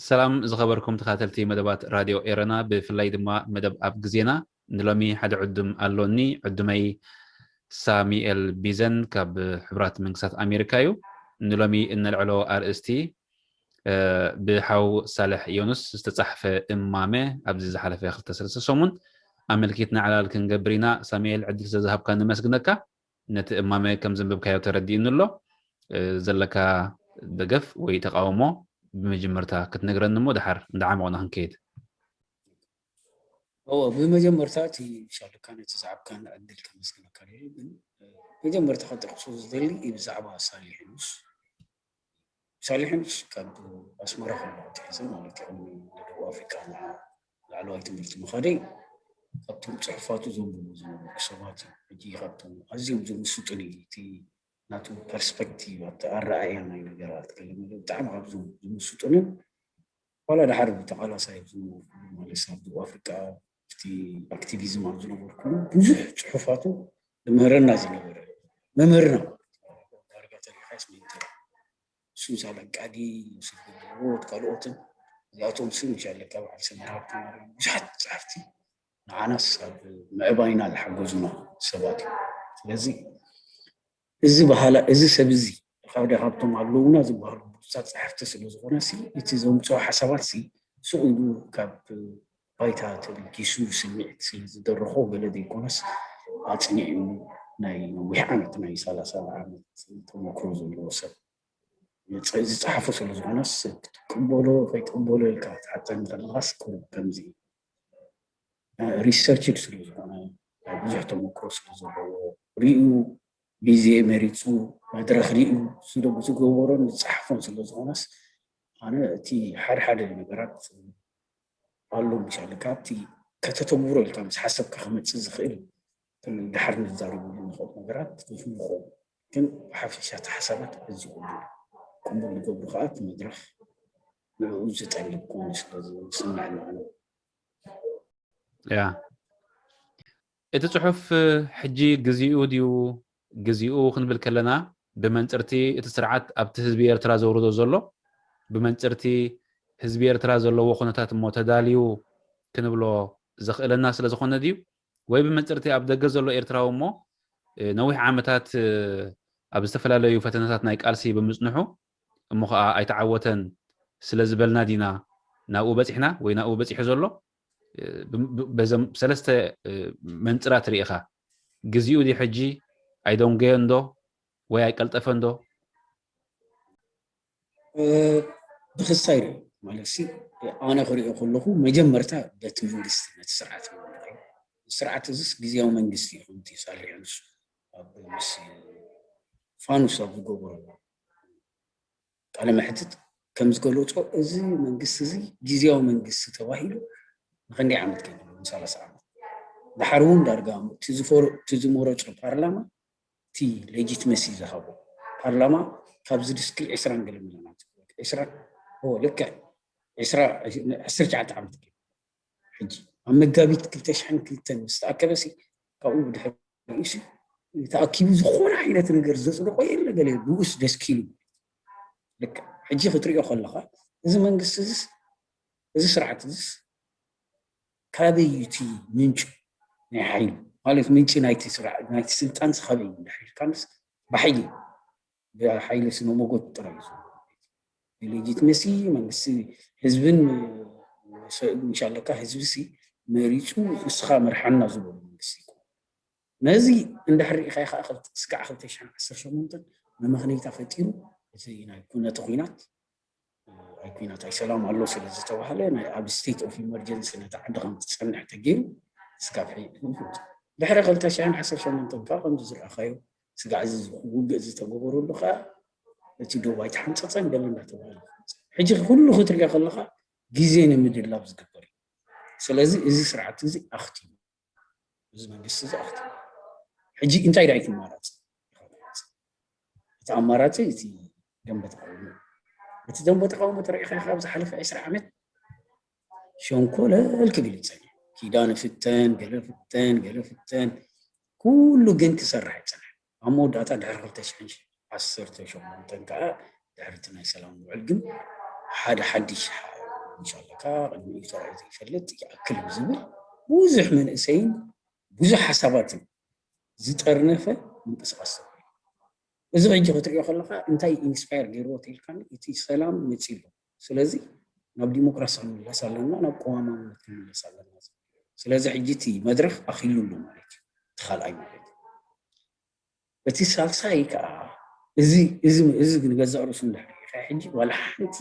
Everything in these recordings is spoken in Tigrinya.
ሰላም ዝኸበርኩም ተኻተልቲ መደባት ራድዮ ኤረና፣ ብፍላይ ድማ መደብ ኣብ ግዜና። ንሎሚ ሓደ ዕዱም ኣሎኒ። ዕዱመይ ሳሚኤል ቢዘን ካብ ሕቡራት መንግስታት ኣሜሪካ እዩ። ንሎሚ እነልዕሎ ኣርእስቲ፣ እ፣ ብሓው ሳልሕ ዮኑስ ዝተጻሕፈ እማመ፣ ኣብዚ ዝሓለፈ ክልተ ሰለስተ ሰሙን ኣመልኪትና ዕላል ክንገብር ኢና። ሳሚኤል፣ ዕድል ስለ ዝሃብካ ነመስግነካ። ነቲ እማመ ከም ዘንበብካዮ ተረዲእኒ ኣሎ። እ፣ ዘለካ ደገፍ ወይ ተቃውሞ ብመጀመርታ ክትነግረኒ እሞ፣ ድሓር እንዳዓመቕና ክንከይድ። እዎ፣ ብመጀመርታ እቲ ሻለካ ነቲ ዝሃብካኒ ዕድል ከመስግነካ ደልየ። ግን፣ እ፣ መጀመርታ ከጠቕሶ ዝደሊ እዩ ብዛዕባ ሳልሕ ዮኑስ። ሳልሕ ዮኑስ ካብ ኣስመራ ከሎ ኣትሒዘ፣ ማለት እዩ፣ ቅድሚ ደቡብ ኣፍሪቃ ላዕለዋይ ትምህርቲ ምኻደይ፣ ካብቶም ጽሑፋቱ ዘንብቦ ዝነበርኩ ሰባት እዩ። ሕጂ ካብቶም ኣዝዮም ዝምስጡኒ፣ እቲ ናቱ ፐርስፐክቲቭ፣ ኣብቲ ኣረኣእያ ናይ ነገራት፣ ከለመደ ብጣዕሚ ካብዞም ዝምስጡንን፣ ዋላ ድሓር ተቓላሳይ ዝነበርኩ፣ ማለት ኣብ ደቡብ ኣፍሪቃ ኣብቲ ኣክቲቪዝም ኣብ ዝነበርኩ ብዙሕ ጽሑፋቱ ዝምህረና ዝነበረ መምህርና፣ ዳርጋ ተሪኻስ ሜንተር፣ እሱ ምሳሌ ኣቃዲ፣ ዮሴፍ ገብረሂወት፣ ካልኦትን፣ እዚኣቶም ሱ ምሻለካ በዓል ሰመራ ሃብተማርያም፣ ብዙሓት ጸሓፍቲ ንዓናስ ኣብ ምዕባይና ዝሓገዙና ሰባት እዮም። ስለዚ እዚ በሃላ፣ እዚ ሰብ እዚ ሓደ ካብቶም ኣለውና ዝበሃሉ ብሉጻት ጸሓፍቲ ስለ ዝኾነ ሲ፣ እቲ ዘምጽኦ ሓሳባት ሲ፣ ሱቕ ኢሉ ካብ ባይታ ተበጊሱ ስምዒት ስለ ዝደረኾ ገለ ዘይኮነስ፣ ኣጽኒዑ ናይ ነዊሕ ዓመት፣ ናይ ሰላሳ ዓመት ተመክሮ ዘለዎ ሰብ ዝጸ-፣ ዝጸሓፎ ስለ ዝኾነስ፣ ክትቅበሎ ከይትቅበሎ ኢልካ ክትሓተኒ ከለኻስ፣ ቁሩብ ከምዚ፣ እ፣ ሪሰርችድ ስለ ዝኾነ፣ ናይ ብዙሕ ተመክሮ ስለ ዘለዎ፣ ሪኡ፣ ግዜ መሪጹ፣ መድረኽ ሪኡ ዝደ-፣ ዝገበሮን ዝጸሓፎን ስለ ዝኾነስ፣ ኣነ እቲ ሓደ ሓደ ነገራት ኣሎ፣ ምሻለ ካብቲ ከተተግብሮ ኢልካ ምስ ሓሰብካ ክመጽእ ዝኽእል፣ ከም ድሓር ንዛረበሉ ንኽእል ነገራት ይኹን ይኸውን። ግን ብሓፈሻ እቲ ሓሳባት እዚ ኩሉ ቅቡል ዝገብሩ ከኣ እቲ መድረኽ ንዕኡ ዝጠልብ ኮይኑ ስለ ዝስምዐኒ ኣነ። ያ፣ እቲ ጽሑፍ ሕጂ ግዚኡ ድዩ? ግዚኡ ክንብል ከለና ብመንጽርቲ እቲ ስርዓት ኣብቲ ህዝቢ ኤርትራ ዘውርዶ ዘሎ፣ ብመንጽርቲ ህዝቢ ኤርትራ ዘለዎ ኩነታት እሞ ተዳልዩ ክንብሎ ዘኽእለና ስለ ዝኾነ ድዩ? ወይ ብመንጽርቲ ኣብ ደገ ዘሎ ኤርትራዊ እሞ፣ እ፣ ነዊሕ ዓመታት፣ እ፣ ኣብ ዝተፈላለዩ ፈተነታት ናይ ቃልሲ ብምጽንሑ እሞ ኸኣ ኣይተዓወተን ስለ ዝበልና ዲና ናብኡ በጺሕና ወይ ናብኡ በጺሑ ዘሎ? እ፣ ብ-፣ ብ-፣ በዘም ሰለስተ፣ እ፣ መንጽራት ርኢኻ፣ ግዚኡ ድዩ ሕጂ? ኣይደንጎየን ዶ ወይ ኣይቀልጠፈን ዶ? እ፣ ብኽሳይ ርእ ማለት ሲ፣ ኣነ ክሪኦ ከለኹ መጀመርታ በቲ መንግስቲ ነቲ ስርዓት ይመርሕ። ስርዓት እዚስ ግዝያዊ መንግስቲ እዩ፣ ከምቲ ሳልሕ ዮኑስ ኣብ ምስ ፋኑስ ኣብ ዝገበሮ ቃለ መሕትት ከም ዝገለጾ፣ እዚ መንግስቲ እዚ ግዝያዊ መንግስቲ ተባሂሉ ንክንደይ ዓመት ከይዱ? ንሰላሳ ዓመት። ድሓር እውን ዳርጋ እቲ ዝፈረ-፣ እቲ ዝመረጾ ፓርላማ፣ እቲ ሌጂትመሲ ዝሃቦ ፓርላማ፣ ካብዚ ድስኪ ዕስራን ገለ ሚልዮናት፣ ዕስራ፣ ኦ፣ ልክዕ፣ ዕስራ፣ ዕስራን ትሽዓተ ዓመት ገይሩ። ሕጂ ኣብ መጋቢት ክልተ ሽሕን ክልተን ምስ ተኣከበ ሲ፣ ካብኡ ብድሕሪኡ ሲ፣ ተኣኪቡ ዝኾነ ዓይነት ነገር ዘጽደቆ የለ፣ ገለ ንኡስ ደስኪሉ። ልክዕ፣ ሕጂ ክትሪኦ ከለኻ፣ እዚ መንግስቲ እዚስ፣ እዚ ስርዓት እዚስ፣ ካበይ እዩ እቲ ምንጩ ናይ ሓይሉ? ማለት ምንጪ ናይቲ ስርዓ-፣ ናይቲ ስልጣንስ ካበይ እዩ? እንድሕር ኢልካንስ፣ ብሓይሊ፣ ብሓይሊ ስነ ሞጎት ጥራይ እዩ ዘሎ። ብሌጂትመሲ መንግስቲ ህዝብን፣ ስ-፣ ምሻለካ ህዝቢ ሲ መሪጹ ንስኻ መርሓና ዝበሎ መንግስቲ ይኮን። ነዚ እንድሕር ርኢኻዮ ከዓ ክልተ፣ ስጋዕ ክልተ ሽሕን ዓሰርተ ሸሞንተን መመኽነይታ ፈጢሩ፣ እቲ ናይ ኩነተ ኹናት፣ ኣይ ኩናት ኣይ ሰላም ኣሎ ስለ ዝተባህለ፣ ናይ ኣብ ስቴት ኦፍ ኢመርጀንሲ ነቲ ዓዲ ከም ትጸንሕ ተገይሩ፣ ስጋብ ሕጂ ድሕሪ ክልተ ሽሕን ዓሰርተ ሸሞንተን ከዓ ከምዚ ዝረኣኻዮ ስጋዕ እዚ ውግእ ዝተገበረሉ ከዓ እቲ ዶብ ኣይተሓንፀፀን ገለ እንዳተባሃለ። ሕጂ ኩሉ ክትሪኦ ከለካ ግዜ ንምድላብ ዝግበር እዩ። ስለዚ እዚ ስርዓት እዚ ኣኽቲሙ፣ እዚ መንግስቲ እዚ ኣኽቲሙ። ሕጂ እንታይ ዳይ ክማረፅ? እቲ ኣማራፂ እቲ ደንበ ተቃውሞ፣ እቲ ደንበ ተቃውሞ ተሪኢኻ ካብ ዝሓለፈ ዕስራ ዓመት ሸንኮለል ክብል ይፀኒሑ። ኪዳነ ፍተን፣ ገለ ፍተን፣ ገለ ፍተን፣ ኩሉ ግን ክሰርሕ ይፀንሐ። ኣብ መወዳእታ ድሕሪ ክልተ ሽሕን ዓሰርተ ሸሞንተን ከዓ ድሕሪ እቲ ናይ ሰላም ውዕል ግን ሓደ ሓድሽ ሓ-፣ ኢንሻላካ ቅድሚኡ ተራእዩ ዘይፈልጥ ይኣክል ብዝብል ብዙሕ መንእሰይን ብዙሕ ሓሳባትን ዝጠርነፈ ምንቅስቃስ ተገይሩ። እዚ ሕጂ ክትሪኦ ከለካ እንታይ ኢንስፓየር ገይርዎ ተኢልካኒ፣ እቲ ሰላም መፂሉ። ስለዚ ናብ ዲሞክራሲ ክንምለስ ኣለና፣ ናብ ቅዋማውነት ክንምለስ ኣለና። ስለዚ ሕጂ እቲ መድረክ ኣኺሉ ኣሎ ማለት እዩ፣ እቲ ካልኣይ ማለት እዩ። እቲ ሳልሳይ ከዓ እዚ እዚ እዚ ግን ገዛእ ርእሱ እንድሕር ርኢኻ ሕጂ ዋላ ሓንቲ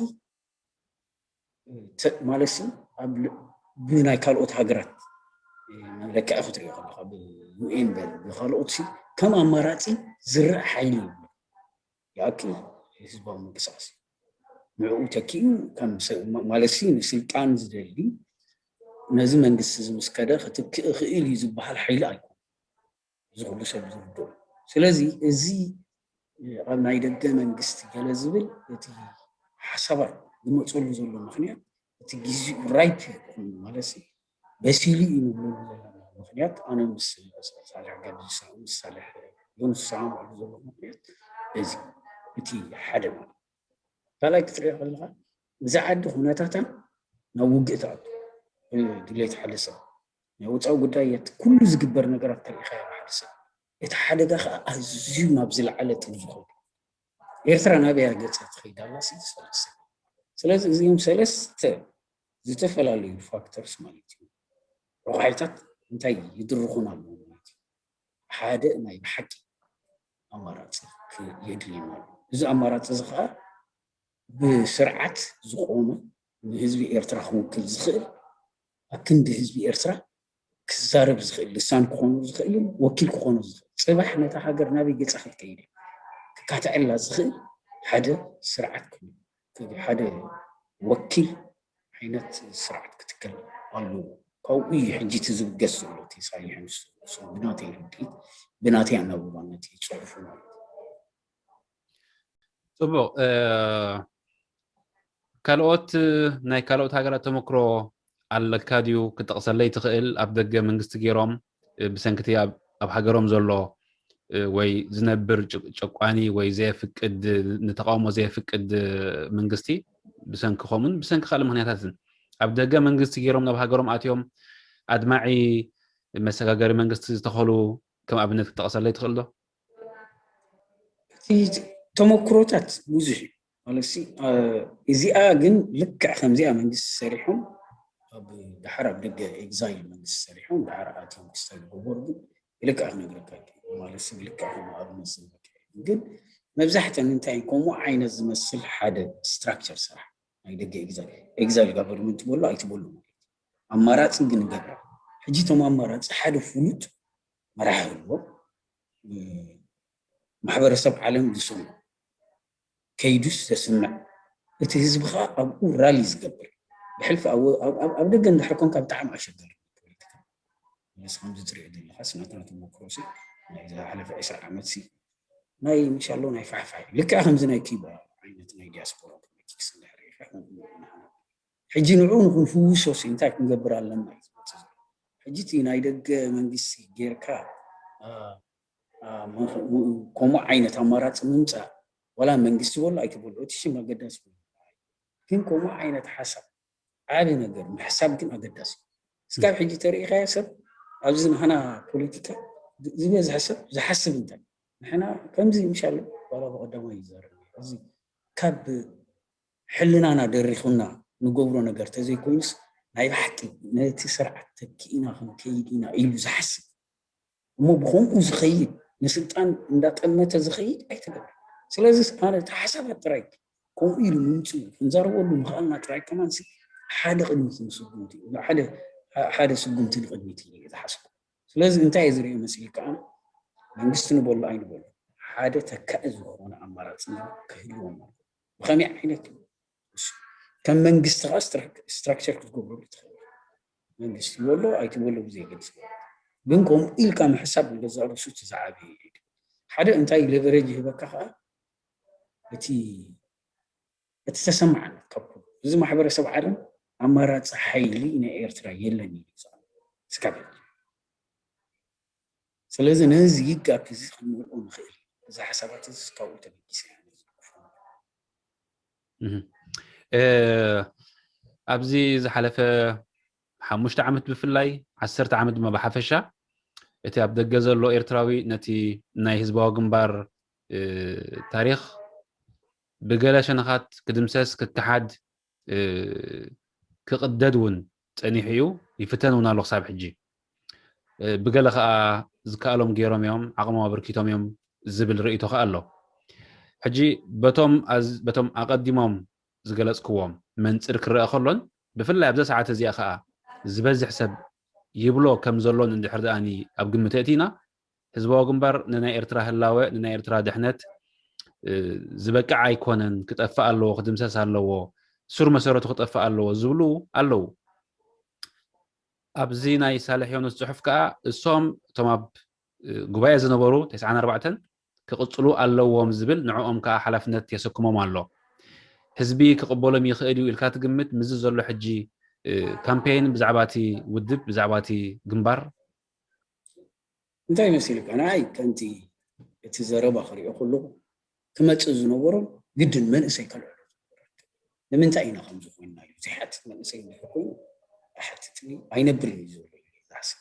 ተ-፣ ማለት ሲ ኣብ ል-፣ ብናይ ካልኦት ሃገራት መለክዒ ክትሪኦ ከለካ ብዩኤን በል ብካልኦት ሲ ከም ኣማራፂ ዝረአ ሓይሊ እዩ። ይኣክል ህዝባዊ ምንቅስቃስ ንዕኡ ተኪኡ ከም ሰ-፣ ማ-፣ ማለት ሲ ንስልጣን ዝደሊ ነዚ መንግስቲ እዚ ምስ ከደ ክትክእ ይኽእል እዩ ዝበሃል ሓይሊ ኣይኮነ። እዚ ኩሉ ሰብ ዝርድኦ። ስለዚ እዚ ኣብ ናይ ደገ መንግስቲ ገለ ዝብል እቲ ሓሳባት ዝመፀሉ ዘሎ ምክንያት እቲ ግዜኡ ራይፕ ማለት ሲ በሲሉ እዩ ንብለሉ ዘለና ምክንያት ኣነ ምስ ሳልሕ ገዱ ዝሰ-፣ ምስ ሳልሕ ዮኑስ ዝሰማምዐሉ ዘሎ ምክንያት እዚ እቲ ሓደ ማለት ካልኣይ ክትሪኦ ከለካ እዛ ዓዲ ኩነታታ ናብ ውግእ ትኣቱ ድሌት ሓደ ሰብ ናይ ወፃኢ ጉዳይ የት ኩሉ ዝግበር ነገራት ተሪኢኻ ሓደ ሰብ እቲ ሓደጋ ከዓ ኣዝዩ ናብ ዝለዓለ ጥብ ዝኸዱ ኤርትራ ናበያ ገፃ ትኸይድ ኣላ ሲ ዝፈልጥ ሰብ። ስለዚ እዚኦም ሰለስተ ዝተፈላለዩ ፋክተርስ ማለት እዩ ረቋሒታት እንታይ ይድርኹን ኣለዉ ማለት እዩ። ሓደ ናይ ብሓቂ ኣማራፂ የድልየና ኣሎ። እዚ ኣማራፂ እዚ ከዓ ብስርዓት ዝቆመ ንህዝቢ ኤርትራ ክውክል ዝኽእል ኣክንዲ ህዝቢ ኤርትራ ክዛረብ ዝኽእል ልሳን ክኾኑ ዝኽእልን ወኪል ክኾኑ ዝኽእል ፅባሕ ነታ ሃገር ናበይ ገፃ ክትከይድ ክካትዐላ ዝኽእል ሓደ ስርዓት ሓደ ወኪል ዓይነት ስርዓት ክትከል ኣለዎ። ካብኡ እዩ ሕጂ እቲ ዝብገስ ዘሎ እቲ ሳይንስ ብናተይ ርድኢት ብናተይ ኣናብባነት እዩ ፅሑፉ ማለት እዩ። ፅቡቕ ካልኦት ናይ ካልኦት ሃገራት ተመክሮ ኣለካ ድዩ ክጠቕሰለይ ትኽእል ኣብ ደገ መንግስቲ ገይሮም ብሰንክቲ ኣብ ሃገሮም ዘሎ ወይ ዝነብር ጨቋኒ ወይ ዘየፍቅድ ንተቃውሞ ዘየፍቅድ መንግስቲ ብሰንኪ ከምኡን ብሰንኪ ካልእ ምክንያታትን ኣብ ደገ መንግስቲ ገይሮም ናብ ሃገሮም ኣትዮም ኣድማዒ መሰጋገሪ መንግስቲ ዝተኸሉ ከም ኣብነት ክጠቕሰለይ ትኽእል ዶ? ተመክሮታት ብዙሕ እዩ ማለት እዚኣ ግን ልክዕ ከምዚኣ መንግስቲ ሰሪሖም ኣብ ዳሓር ኣብ ደገ ኤግዛይል መንግስቲ ሰሪሖም ዳሓር ኣትዮም ክስተል ገበሩ ግን ብልክዕ ክነግረካ ማለት ሲ ብልክዕ ከም ኣብነት ዝመክር ግን መብዛሕተን እንታይ ከምኡ ዓይነት ዝመስል ሓደ ስትራክቸር ስራሕ ናይ ደገ ኤግዛይል ኤግዛይል ጋቨርንመንት ትበሎ ኣይትበሉ ማለት ኣማራፂ ግን ገብራ ሕጂ እቶም ኣማራፂ ሓደ ፍሉጥ መራሒ ህልዎ ማሕበረሰብ ዓለም ዝሰምዖ ከይዱስ ዘስምዕ እቲ ህዝቢ ከዓ ኣብኡ ራሊ ዝገብር ብሕልፊ ኣብ ደገ እንድሕር ኮንካ ብጣዕሚ ኣሸጋሪ ፖለቲካ ንስ ከምዚ ትሪኦ ዘለካ ስናትና ተመክሮሲ ናይ ዝሓለፈ ዕስራ ዓመት ሲ ናይ ምሻሎ ናይ ፋሕፋሕ ልክዕ ከምዚ ናይ ኪባ ዓይነት ናይ ዲያስፖራ ፖለቲክስ እንድሕር ሕጂ ንዑ ንክንፍውሶ ሲ እንታይ ክንገብር ኣለና እዩ ዝመፅእ ዘሎ ሕጂ እቲ ናይ ደገ መንግስቲ ጌርካ ከምኡ ዓይነት ኣማራፂ ምምፃእ ዋላ መንግስቲ በሎ ኣይትበሎ እቲ ሽም ኣገዳሲ ግን ከምኡ ዓይነት ሓሳብ ዓቢ ነገር ምሕሳብ ግን ኣገዳሲ ስጋብ ሕጂ ተርእኻዮ ሰብ ኣብዚ ንሃና ፖለቲካ ዝበዝሐ ሰብ ዝሓስብ እንታይ ንሕና ከምዚ ምሻለ ዋላ ብቀዳማ ይዛረብ እዚ ካብ ሕልናና ደሪኹና ንገብሮ ነገር ተዘይኮይኑስ ናይ ብሓቂ ነቲ ስርዓት ተኪእና ክንከይድ ኢና ኢሉ ዝሓስብ እሞ ብኸምኡ ዝኸይድ ንስልጣን እንዳጠመተ ዝኸይድ ኣይተገብር ስለዚ ኣነ እቲ ሓሳባት ጥራይ ከምኡ ኢሉ ምምፅኡ ክንዛረበሉ ምኽኣልና ጥራይ ከማን ሓደ ቅድሚት ንስጉምቲ ሓደ ሓደ ስጉምቲ ንቕድሚት እዩ ዝሓስቡ። ስለዚ እንታይ እዩ ዝርእዩ መሲልካ? መንግስቲ ንበሉ ኣይንበሉ፣ ሓደ ተካኢ ዝኾነ ኣማራፂ ክህልዎም ማለት። ብኸመይ ዓይነት እዩ? ከም መንግስቲ ከዓ ስትራክቸር ክትገብረሉ ትኽእል። መንግስቲ ይበሎ ኣይትበሎ ብዘይገድስ፣ ግን ከምኡ ኢልካ ምሕሳብ ንገዛእ ርእሱ እቲ ዝዓበየ እዩ። ሓደ እንታይ ሌቨሬጅ ይህበካ ከዓ፣ እቲ እቲ ተሰማዓኒ ካብ ኩሉ እዚ ማሕበረሰብ ዓለም ኣማራፂ ሓይሊ ናይ ኤርትራ የለን እዩ ዝብል እስካብ ሕጂ። ስለዚ ነዚ ጋፕ እዚ ክንመልኦ ንኽእል ኢና። እዚ ሓሳባት እዚ ካብኡ ተበጊሰ ኢና ነዚ ንክፍሎ። እህ። እ፣ ኣብዚ ዝሓለፈ ሓሙሽተ ዓመት ብፍላይ፣ ዓሰርተ ዓመት ድማ ብሓፈሻ፣ እቲ ኣብ ደገ ዘሎ ኤርትራዊ ነቲ ናይ ህዝባዊ ግንባር፣ እ፣ ታሪኽ ብገለ ሸነኻት ክድምሰስ፣ ክከሓድ፣ እ፣ ክቕደድ እውን ጸኒሑ እዩ። ይፍተን እውን ኣሎ ክሳብ ሕጂ። እ፣ ብገለ ከኣ ዝከኣሎም ገይሮም እዮም፣ ዓቕሞም ኣበርኪቶም እዮም ዝብል ርእይቶ ከኣ ኣሎ። ሕጂ በቶም ኣዝ-፣ በቶም ኣቐዲሞም ዝገለጽክዎም መንጽር ክረኣ ከሎን፣ ብፍላይ ኣብዛ ሰዓት እዚኣ ከኣ ዝበዝሕ ሰብ ይብሎ ከም ዘሎን እንድሕር ደኣኒ ኣብ ግምት ኣእቲና፣ ህዝባዊ ግንባር ንናይ ኤርትራ ህላወ፣ ንናይ ኤርትራ ድሕነት፣ እ፣ ዝበቅዕ ኣይኮነን፣ ክጠፍእ ኣለዎ፣ ክድምሰስ ኣለዎ፣ ሱር መሰረቱ ክጠፍእ ኣለዎ ዝብሉ ኣለዉ። ኣብዚ ናይ ሳልሕ ዮኑስ ጽሑፍ ከኣ እሶም እቶም ኣብ፣ እ፣ ጉባኤ ዝነበሩ ተስዓን ኣርባዕተን ክቕጽሉ ኣለዎም ዝብል ንዕኦም ከኣ ሓላፍነት የሰክሞም ኣሎ። ህዝቢ ክቕበሎም ይኽእል እዩ ኢልካ ትግምት? ምስዚ ዘሎ ሕጂ፣ እ፣ ካምፔይን ብዛዕባ እቲ ውድብ፣ ብዛዕባ እቲ ግንባር? እንታይ መሲልካ? ንዓይ ከምቲ እቲ ዘረባ ክሪኦ ከለኹ ክመጽእ ዝነበሮም ግድን መንእሰይ ከልዕሎ ዝነበረ። ንምንታይ ኢና ከምዚ ኮይንና እዩ ዘይሓትት መንእሰይ እንድሕር ኮይኑ ኣይሓትትን እዩ፣ ኣይነብርን እዩ ዘሎ ኢለ ዝሓስብ።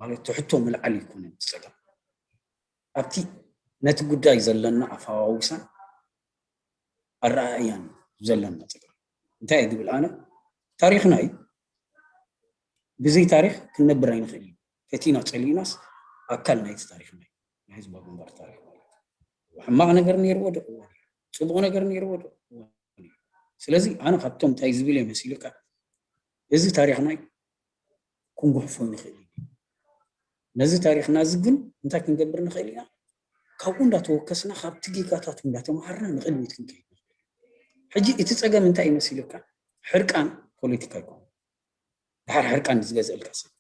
ማለት እቲ ሕቶ ምልዓል ኣይኮነን እቲ ጸገም። ኣብቲ ነቲ ጉዳይ ዘለና ኣፈዋውሳን ኣረኣእያን ዘለና ጸገም። እንታይ እየ ዝብል ኣነ? ታሪኽና እዩ። ብዘይ ታሪኽ ክንነብር ኣይንኽእል እዩ። ፈቲና ጸሊእናስ ኣካል ናይቲ ታሪኽና እዩ። ናይ ህዝባዊ ግንባር ታሪኽ ማለት እዩ። ሕማቕ ነገር ነይርዎ ዶ? እወ። ጽቡቕ ነገር ነይርዎ ዶ? እወ። ስለዚ ኣነ ካብቶም እንታይ ዝብል እየ መሲልካ፣ እዚ ታሪኽና እዩ፣ ክንጉሕፎ ንኽእል ኢና። ነዚ ታሪኽና እዚ ግን እንታይ ክንገብር ንኽእል ኢና? ካብኡ እንዳተወከስና፣ ካብቲ ጌጋታቱ እንዳተምሃርና ንቕድሚት ክንከይድ ንኽእል። ሕጂ እቲ ጸገም እንታይ እዩ መሲልካ? ሕርቃን ፖለቲካ ኣይኮነን። ድሓር ሕርቃን ዝገዝአልካ ሰብ፣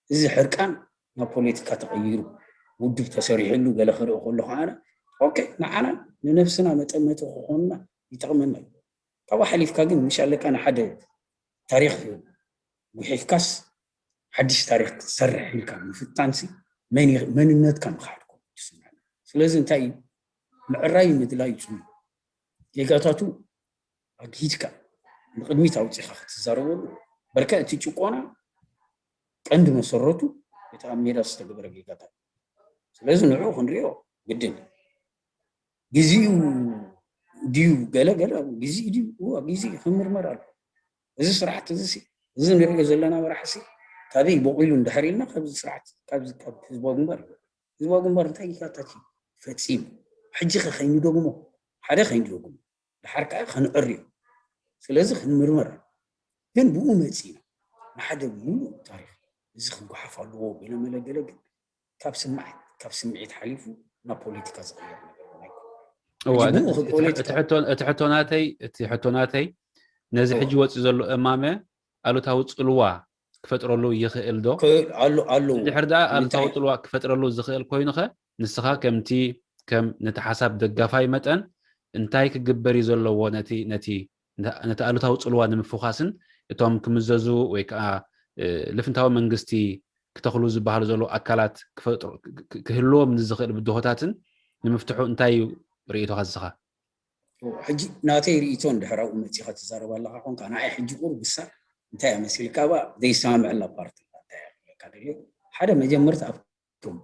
እዚ ሕርቃን ናብ ፖለቲካ ተቐይሩ፣ ውድብ ተሰሪሕሉ ገለ ክርኢ ከሎ ከዓ፣ ኦኬ፣ ንዓና ንነብስና መጠመቲ ክኾንና ይጠቕመና እዩ። ካብኡ ሓሊፍካ ግን ምሽ ኣለካ ንሓደ ታሪኽ ጉሒፍካስ ሓድሽ ታሪኽ ክትሰርሕ ኢልካ ምፍታንሲ መን-፣ መንነትካ ምኽሓድ ኮ ይስምዐኒ። ስለዚ እንታይ እዩ ምዕራይ ምድላይ እዩ ጽቡቕ። ጌጋታቱ ኣግሂድካ ንቕድሚት ኣውጺኻ ክትዛረበሉ፣ በርከ እቲ ጭቆና ቀንዲ መሰረቱ እቲ ኣብ ሜዳ ዝተገበረ ጌጋታት። ስለዚ ንዕኡ ክንሪኦ ግድን እዩ። ግዜኡ ድዩ ገለ ገለ፣ ግዜኡ ድዩ? እዋ፣ ግዜ ክምርመር ኣሎ። እዚ ስርዓት እዚ ሲ፣ እዚ ንሪኦ ዘለና መራሒ ሲ ካበይ በቂሉ እንድሕር ኢልና፣ ካብዚ ስርዓት፣ ካብዚ፣ ካብ ህዝባዊ ግንባር እዩ። ህዝባዊ ግንባር እንታይ ጌጋታት እዩ ፈጺሙ? ሕጂ ከ ከይንደግሞ፣ ሓደ ከይንደግሞ፣ ድሓር ከኣ ከነዕርዮ። ስለዚ ክንምርመር፣ ግን ብኡ መጺና ንሓደ ሙሉእ ታሪኽ እዚ ክጓሓፍ ኣለዎ ገለ መለ ገለ፣ ግን ካብ ስምዒት፣ ካብ ስምዒት ሓሊፉ ናብ ፖለቲካ ዝቕየር ነገር እውን ኣይኮነን። እዋ፣ ሕጂ ብኡ እቲ፣ እቲ፣ ፖለቲካ እቲ ሕቶ፣ እቲ ሕቶ ናተይ፣ እቲ ሕቶ ናተይ ነዚ እዋ። ሕጂ ወፂኡ ዘሎ እማመ ኣሉታዊ ፅልዋ ክፈጥረሉ ይኽእል ዶ? ክእል ኣሎ፣ ኣለዎ። እንድሕር ደኣ ኣሉታዊ ንምንታይ? ፅልዋ ክፈጥረሉ ዝኽእል ኮይኑ ኸ፣ ንስኻ ከምቲ፣ ከም ነቲ ሓሳብ ደጋፋይ መጠን እንታይ ክግበር እዩ ዘለዎ ነቲ፣ ነቲ፣ ነቲ ኣሉታዊ ፅልዋ ንምፍዃስን እቶም ክምዘዙ ወይ ከዓ፣ እ፣ ልፍንታዊ መንግስቲ ክተኽሉ ዝበሃሉ ዘለዉ ኣካላት ክፈጥሩ፣ ክ-፣ ክ-፣ ክህልዎም ንዝኽእል ብድሆታትን ንምፍትሑ እንታይ እዩ ርእይቶኻ ንስኻ? ሕጂ ናተይ ርእይቶ እንድሕር ኣብኡ መጺኻ ትዛረብ ኣለኻ ኮንካ፣ ንዓይ ሕጂ ቁሩብ ብሳ እንታይ እያ መሲልካ፣ እባ ዘይሰማምዐላ ፓርቲ እንታይ እያ ክብለካ ደልየ። ሓደ መጀመርታ ኣብቶም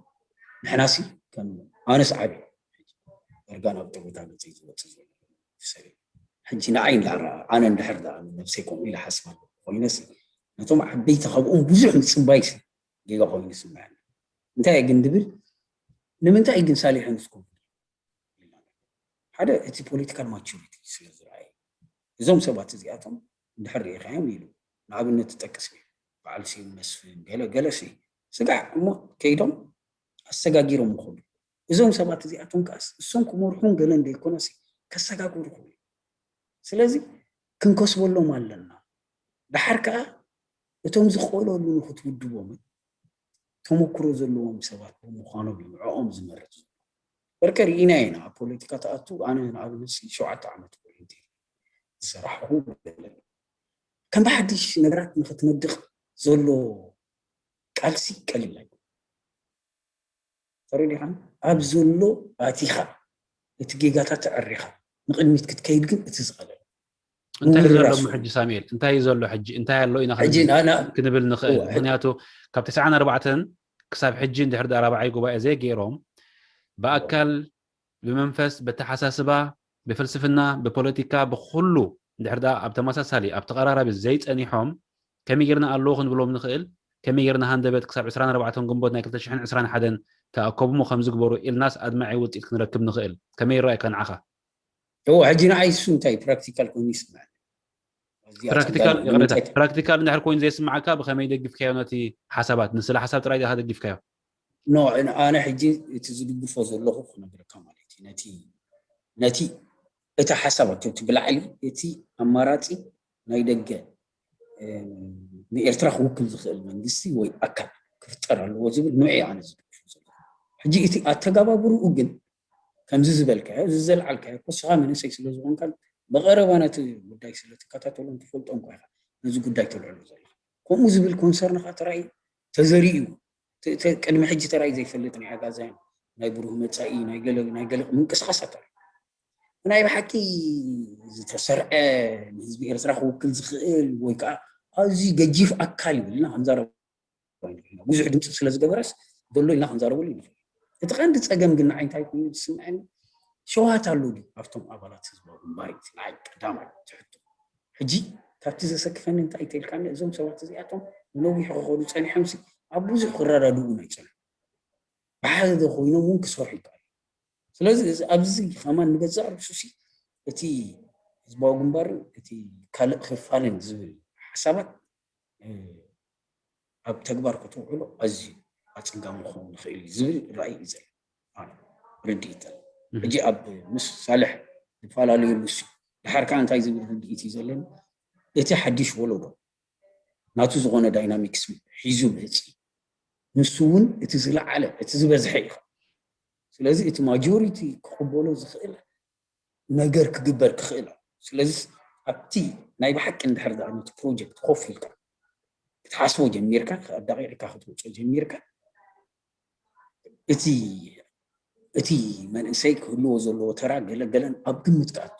ንሕናሲ ከም ኣነስ ዓቢ ዳርጋ ናብ ጥሮታ ገጸይ ዝወጽእ ዘሎ ሰብ እየ። ሕጂ ንዓይ እንዳረኣ ኣነ እንድሕር ደኣ ነብሰይ ከምኡ ኢለ ሓስብ ኣለኹ ኮይነሲ ነቶም ዓበይቲ ካብኦም ብዙሕ ምጽባይሲ ጌጋ ኮይኑ ይስምዐኒ። እንታይ እየ ግን ድብል ንምንታይ ግን ሳሊሕ ንስኩም ሓደ እቲ ፖለቲካል ማቹሪቲ ስለ ዝረኣየ እዞም ሰባት እዚኣቶም እንድሕር ርኢኻዮም ኢሉ ንኣብነት ትጠቅስ እዩ። በዓል ስዩም መስፍን ገለ ገለሲ ስጋዕ እሞ ከይዶም ኣሰጋጊሮም ይኸዱ። እዞም ሰባት እዚኣቶም ከኣስ እሶም ክመርሑን ገለን ዘይኮነሲ ከሰጋግሩ ይኽእሉ። ስለዚ ክንከስበሎም ኣለና። ደሓር ከኣ እቶም ዝኽእለሉ ንክትውድቦምን ተመክሮ ዘለዎም ሰባት ብምዃኖም እዩ ንዕኦም ዝመርጽ ዘሎ። በርከ ርኢና ኢና ኣብ ፖለቲካ ተኣቱ ኣነ ንኣብነት ሲ ሸውዓተ ዓመት ቮለንቲር ዝሰራሕኹ ገለ ከም ብሓድሽ ነገራት ንክትነድቕ ዘሎ ቃልሲ ቀሊል ኣይኮነን። ተረዲኻን ኣብ ዘሎ ኣቲኻ እቲ ጌጋታት ተዕሪኻ ንቕድሚት ክትከይድ ግን እቲ ዝቐለለ እንታይ እዩ ዘሎ ምውራስ ሕጂ ሳሙኤል እንታይ እዩ ዘሎ ሕጂ እንታይ ኣሎ ኢና ሕጂ ክንብል- ኣና ክንብል ንኽእል እወ፣ ሕጂ- ምክንያቱ ካብ ተስዓን ኣርባዕተን ክሳብ ሕጂ እንድሕር ዳ ራብዓይ ጉባኤ ዘይገይሮም ብኣካል ብመንፈስ በተሓሳስባ ብፍልስፍና ብፖለቲካ ብኩሉ እንድሕር ዳ ኣብ ተመሳሳሊ ኣብ ተቐራራቢ ዘይፀኒሖም ከመይ ጌርና ኣለዉ ክንብሎም ንኽእል ከመይ ጌርና ሃንደበት ክሳብ ዕስራን ኣርባዕተን ግንቦት ናይ ክልተ ሽሕን ዕስራን ሓደን ተኣከቡሞ ከም ዝግበሩ ኢልናስ ኣድማዒ ውፅኢት ክንረክብ ንኽእል ከመይ ይረኣየካ ንዓኻ እዎ ሕጂ ንዓይ እሱ እንታይ ፕራክቲካል ኮይኑ ይስምዐኒ። እዚኣ ፕራክቲካል ጸጋም ይቕረታ እንታይ ፕራክቲካል እንድሕር ኮይኑ ዘይስምዓካ ብኸመይ ደጊፍካዮ ነቲ ሓሳባት ንስለ ሓሳብ ጥራይ ዲኻ ደጊፍካዮ ኖ ኣነ ሕጂ እቲ ዝድግፎ ዘለኹ ክነግረካ ማለት እዩ ነቲ ነቲ እቲ ሓሳብ እቲ ብላዕሊ እቲ ኣማራፂ ናይ ደገ ንኤርትራ ክውክል ዝኽእል መንግስቲ ወይ ኣካል ክፍጠር ኣለዎ ዝብል ንዕ ኣነ ዝድግፎ ዘለኹ ሕጂ እቲ ኣተጋባብርኡ ግን ከምዚ ዝበልካዮ እዚ ዘልዓልካዮ ኮስኻ መንእሰይ ስለ ዝኾንካ ብቐረባ ነቲ ጉዳይ ስለ ትከታተሎን ትፈልጦን ኮ ኢኻ ነዚ ጉዳይ ተልዕሎ ዘለኻ ከምኡ ዝብል ኮንሰርንኻ ተራእዩ ተዘሪኡ ቅድሚ ሕጂ ተራእዩ ዘይፈልጥ ናይ ኣጋዛይን ናይ ብሩህ መፃኢ ናይ ገለ ናይ ገለ ምንቅስቃሳት ኣሎ ናይ ብሓቂ ዝተሰርዐ ንህዝቢ ኤርትራ ክውክል ዝኽእል ወይ ከዓ ኣዝዩ ገጂፍ ኣካል እዩ ኢልና ክንዛረብ ብዙሕ ድምፂ ስለ ዝገበረስ ዘሎ ኢልና ክንዛረበሉ ንኽእል እቲ ቀንዲ ፀገም ግን ንዓይ እንታይ ኮይኑ ዝስምዐኒ ሸዋት ኣሎ ድዩ ኣብቶም ኣባላት ህዝባዊ ግንባር እዩ ንዓይ ቀዳማይ ትሕቶ ሕጂ ካብቲ ዘሰክፈኒ እንታይ ተልካኒ እዞም ሰባት እዚኣቶም ነዊሕ ክኸዱ ፀኒሖም ሲ ኣብ ብዙሕ ክረዳድኡ ናይ ፀንሑ ብሓደ ኮይኖም እውን ክሰርሑ ይከኣሉ ስለዚ ኣብዚ ከማን ንገዛእ ርእሱ ሲ እቲ ህዝባዊ ግንባርን እቲ ካልእ ክፋልን ዝብል ሓሳባት ኣብ ተግባር ከተውዕሎ ኣዝዩ ኣፀጋሚ ክኸውን ይኽእል እዩ ዝብል ራእይ እዩ ዘሎ ርድኢት ሕጂ ኣብ ምስ ሳልሕ ዝፈላለየሉ ሲ ድሓር ከዓ እንታይ ዝብል ርድኢት እዩ ዘለኒ እቲ ሓድሽ ወለዶ ናቱ ዝኾነ ዳይናሚክስ ሒዙ ምእፂ ንሱ እውን እቲ ዝለዓለ እቲ ዝበዝሐ እዩ ስለዚ እቲ ማጆሪቲ ክቕበሎ ዝኽእል ነገር ክግበር ክኽእል ኣሎ ስለዚ ኣብቲ ናይ ብሓቂ እንድሕር ዳ ነቲ ፕሮጀክት ኮፍ ኢልካ ክትሓስቦ ጀሚርካ ኣዳቂዕካ ክትወፅኦ ጀሚርካ እቲ እቲ መንእሰይ ክህልዎ ዘለዎ ተራ ገለገለን ኣብ ግምት ክኣቱ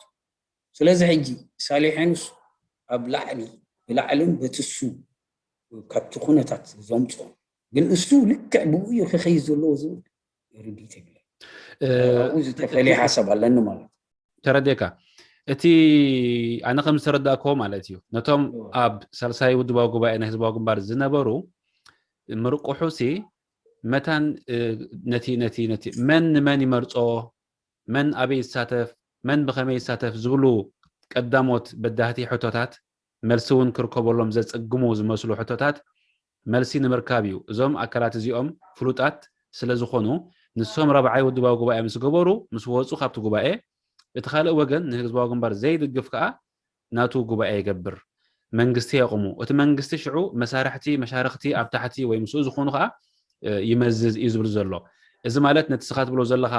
ስለዚ ሕጂ ሳሌ ሓይኑስ ኣብ ላዕሊ ብላዕልን በትሱ ካብቲ ኩነታት ዘምፅኦ ግን እሱ ልክዕ ብኡ እዩ ክኸይድ ዘለዎ ዝብል ርድኢት የብለ ኣብኡ ዝተፈለየ ሓሳብ ኣለኒ ማለት ተረዴካ እቲ ኣነ ከም ዝተረዳእኮ ማለት እዩ ነቶም ኣብ ሳልሳይ ውድባዊ ጉባኤ ናይ ህዝባዊ ግንባር ዝነበሩ ምርቁሑ ሲ መታን ነቲ ነቲ ነቲ መን ንመን ይመርፆ መን ኣበይ ይሳተፍ መን ብኸመይ ይሳተፍ ዝብሉ ቀዳሞት በዳህቲ ሕቶታት መልሲ እውን ክርከበሎም ዘፀግሙ ዝመስሉ ሕቶታት መልሲ ንምርካብ እዩ። እዞም ኣካላት እዚኦም ፍሉጣት ስለ ዝኾኑ ንሶም ራብዓይ ውድባዊ ጉባኤ ምስ ገበሩ ምስ ወፁ ካብቲ ጉባኤ እቲ ካልእ ወገን ንህዝባዊ ግንባር ዘይድግፍ ከዓ ናቱ ጉባኤ ይገብር። መንግስቲ የቕሙ። እቲ መንግስቲ ሽዑ መሳርሕቲ፣ መሻርኽቲ ኣብ ታሕቲ ወይ ምስኡ ዝኾኑ ከዓ ይመዝዝ እዩ ዝብል ዘሎ። እዚ ማለት ነቲ ስኻ ትብሎ ዘለኻ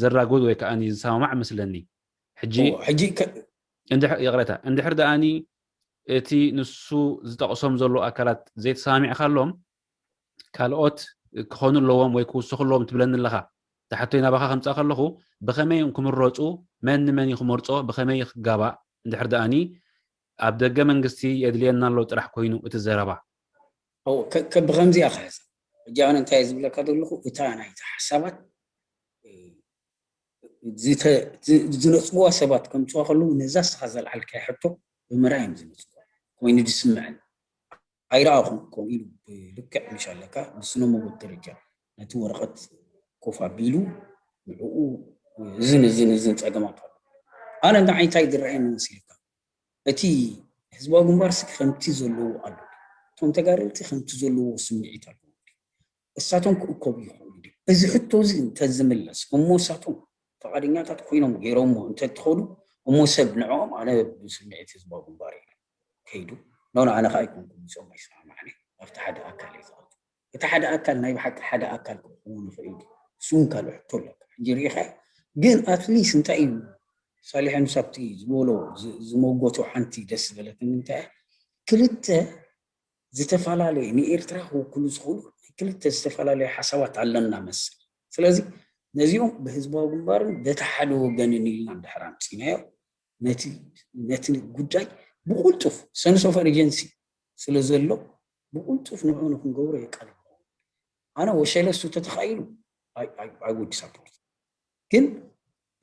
ዘራጉድ ወይ ከዓ ዝሰማማዕ መስለኒ። ሕጂ ሕጂ ይቕረታ እንድሕር ደኣኒ እቲ ንሱ ዝጠቕሶም ዘሎ ኣካላት ዘይተሰማሚዕካሎም ካልኦት ክኾኑ ኣለዎም ወይ ክውሰኹ ኣለዎም ትብለኒ ኣለኻ። ዝሓቶይ ናባኻ ከምፃእ ከለኹ ብኸመይ እዮም ክምረፁ፣ መን ንመን እዩ ክመርፆ፣ ብኸመይ እዩ ክጋባእ እንድሕር ደኣኒ ኣብ ደገ መንግስቲ የድልየና ኣሎ ጥራሕ ኮይኑ እቲ ዘረባ። ብኸምዚ እያ ክሕዛ። ሕጂ ኣነ እንታይ ዝብለካ ዘለኹ እታ ናይቲ ሓሳባት ዝነፅግዋ ሰባት ከምፅዋ ከለዉ ነዛ ስኻ ዘልዓልካያ ሕቶ ብምርኣይ እዮም ዝነፅግዋ ኮይኑ ዝስምዐኒ ኣይረኣኹን ከምኡ ኢሉ ብልክዕ ምሽ ኣለካ ብስነ መጎት ደረጃ ነቲ ወረቐት ኮፍ ኣቢሉ ንዕኡ እዝን እዝን እዝን ፀገማት ኣሎ ኣነ ንዓይ እንታይ ዝረኣየኒ መሲልካ እቲ ህዝባዊ ግንባር ሲ ከምቲ ዘለዎ ኣሎ እቶም ተጋደልቲ ከምቲ ዘለዎ ስምዒት ኣለዎም ድዩ? እሳቶም ክእከቡ ይኽእሉ ድዩ? እዚ ሕቶ እዚ እንተዝምለስ እሞ እሳቶም ፍቓደኛታት ኮይኖም ገይሮሞ እንተትኸዱ እሞ ሰብ ንዕኦም ኣነ ብስምዒት ህዝባዊ ግንባር ኢለ ከይዱ ኖ ኣነ ከዓ ኣይኮንኩም ምስኦም ኣይሰማማዕኒ ኣብቲ ሓደ ኣካል እየ ዝኣቱ እቲ ሓደ ኣካል ናይ ብሓቂ ሓደ ኣካል ክኸውን ይኽእል ድዩ? እሱ እውን ካልእ ሕቶ ኣለካ ሕጂ ርኢኻ ግን ኣትሊስ እንታይ እዩ ሳሊሐ ንሳብቲ ዝበሎ ዝመጎቶ ሓንቲ ደስ ዝበለትኒ እንታይ ክልተ ዝተፈላለየ ንኤርትራ ክውክሉ ዝኽእሉ ክልተ ዝተፈላለየ ሓሳባት ኣለና መስል ስለዚ ነዚኦም ብህዝባዊ ግንባርን በቲ ሓደ ወገንን ኢልና እንድሕር ኣምፂናዮ ነቲ ጉዳይ ብቁልጡፍ ሰንስ ኦፍ እርጀንሲ ስለ ዘሎ ብቁልጡፍ ንዑ ንክንገብሮ የቃልብ ኣነ ወሸለሱ ተተኻኢሉ ኣይወዲ ሳፖርት ግን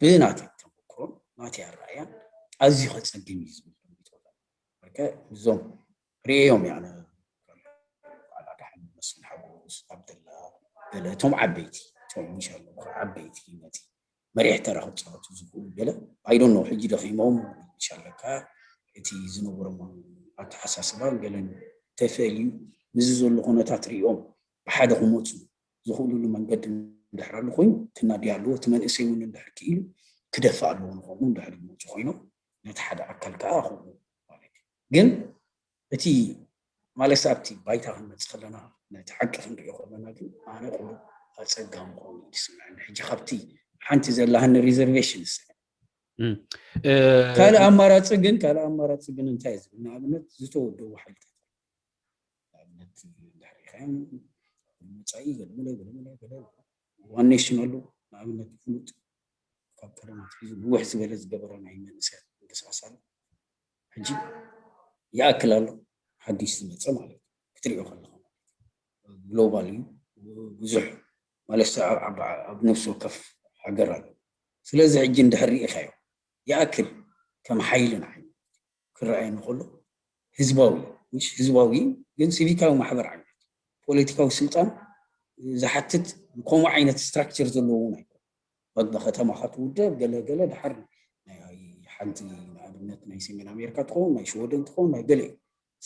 ብናተይ ተመክሮን ናተይ ኣረኣያን ኣዝዩ ከፀግም እዩ ዝብል እዞም ርእዮም ያነ ኣዳሓን መስፍን ሓጎስ ኣብደላ ገለ እቶም ዓበይቲ እቶም ኢንሻላ ዓበይቲ ነቲ መሪሕ ተራ ክፃወቱ ዝኽእሉ ገለ ኣይዶን ነው ሕጂ ደኺሞም ኢንሻላ ከዓ እቲ ዝነበሮም ኣተሓሳስባን ገለን ተፈልዩ ምስዚ ዘሎ ኩነታት ሪኦም ብሓደ ክመፁ ዝኽእሉሉ መንገዲ እንድሕር ኣሎ ኮይኑ ክናዲ ኣለዎ እቲ መንእሰይ እውን እንድሕር ክኢሉ ክደፍእ ኣለዎ ንኸምኡ እንድሕር ይመፁ ኮይኖም ነቲ ሓደ ኣካል ከዓ ከምኡ ማለት እዩ ግን እቲ ማለት ኣብቲ ባይታ ክንመፅእ ከለና ነቲ ሓቂ ክንሪኦ ከለና ግን ኣነ ቁሩብ ኣፀጋሚ ክኸውን እዩ ዝስምዐኒ ሕጂ ካብቲ ሓንቲ ዘለሃኒ ሪዘርቬሽን ካልእ ኣማራፂ ግን ካልእ ኣማራፂ ግን እንታይ ዝብል ንኣብነት ዝተወደቡ ሓይልታት ንኣብነት እንድሕር ሪኢኻዮም መፃኢ ገለመለ ገለመለ ገለ ዋን ኔሽን ኣሎ ንኣብነት ፍሉጥ ካብ ቀደም ኣትሒዙ ንውሕ ዝበለ ዝገበረ ናይ መንእሰያት ምንቅስቃስ ኣሎ ሕጂ ይኣክል ኣሎ ሓዲሽ ዝመፀ ማለት እዩ ክትሪኦ ከለካ ግሎባል እዩ ብዙሕ ማለት ኣብ ነፍሲ ወከፍ ሃገር ኣሎ ስለዚ ሕጂ እንድሕር ርኢኻዮ ይኣክል ከም ሓይሊ ንዓይ ክረኣየኒ ከሎ ህዝባዊ ምሽ ህዝባዊ ግን ሲቪካዊ ማሕበር ዓይነት ፖለቲካዊ ስልጣን ዝሓትት ከምኡ ዓይነት ስትራክቸር ዘለዎ እውን ኣይኮነ በቢ ከተማኻ ትውደብ ገለ ገለ ድሓር ሓንቲ ንኣብነት ናይ ሰሜን ኣሜሪካ ትኸውን ናይ ሽወደን ትኸውን ናይ ገለ እዩ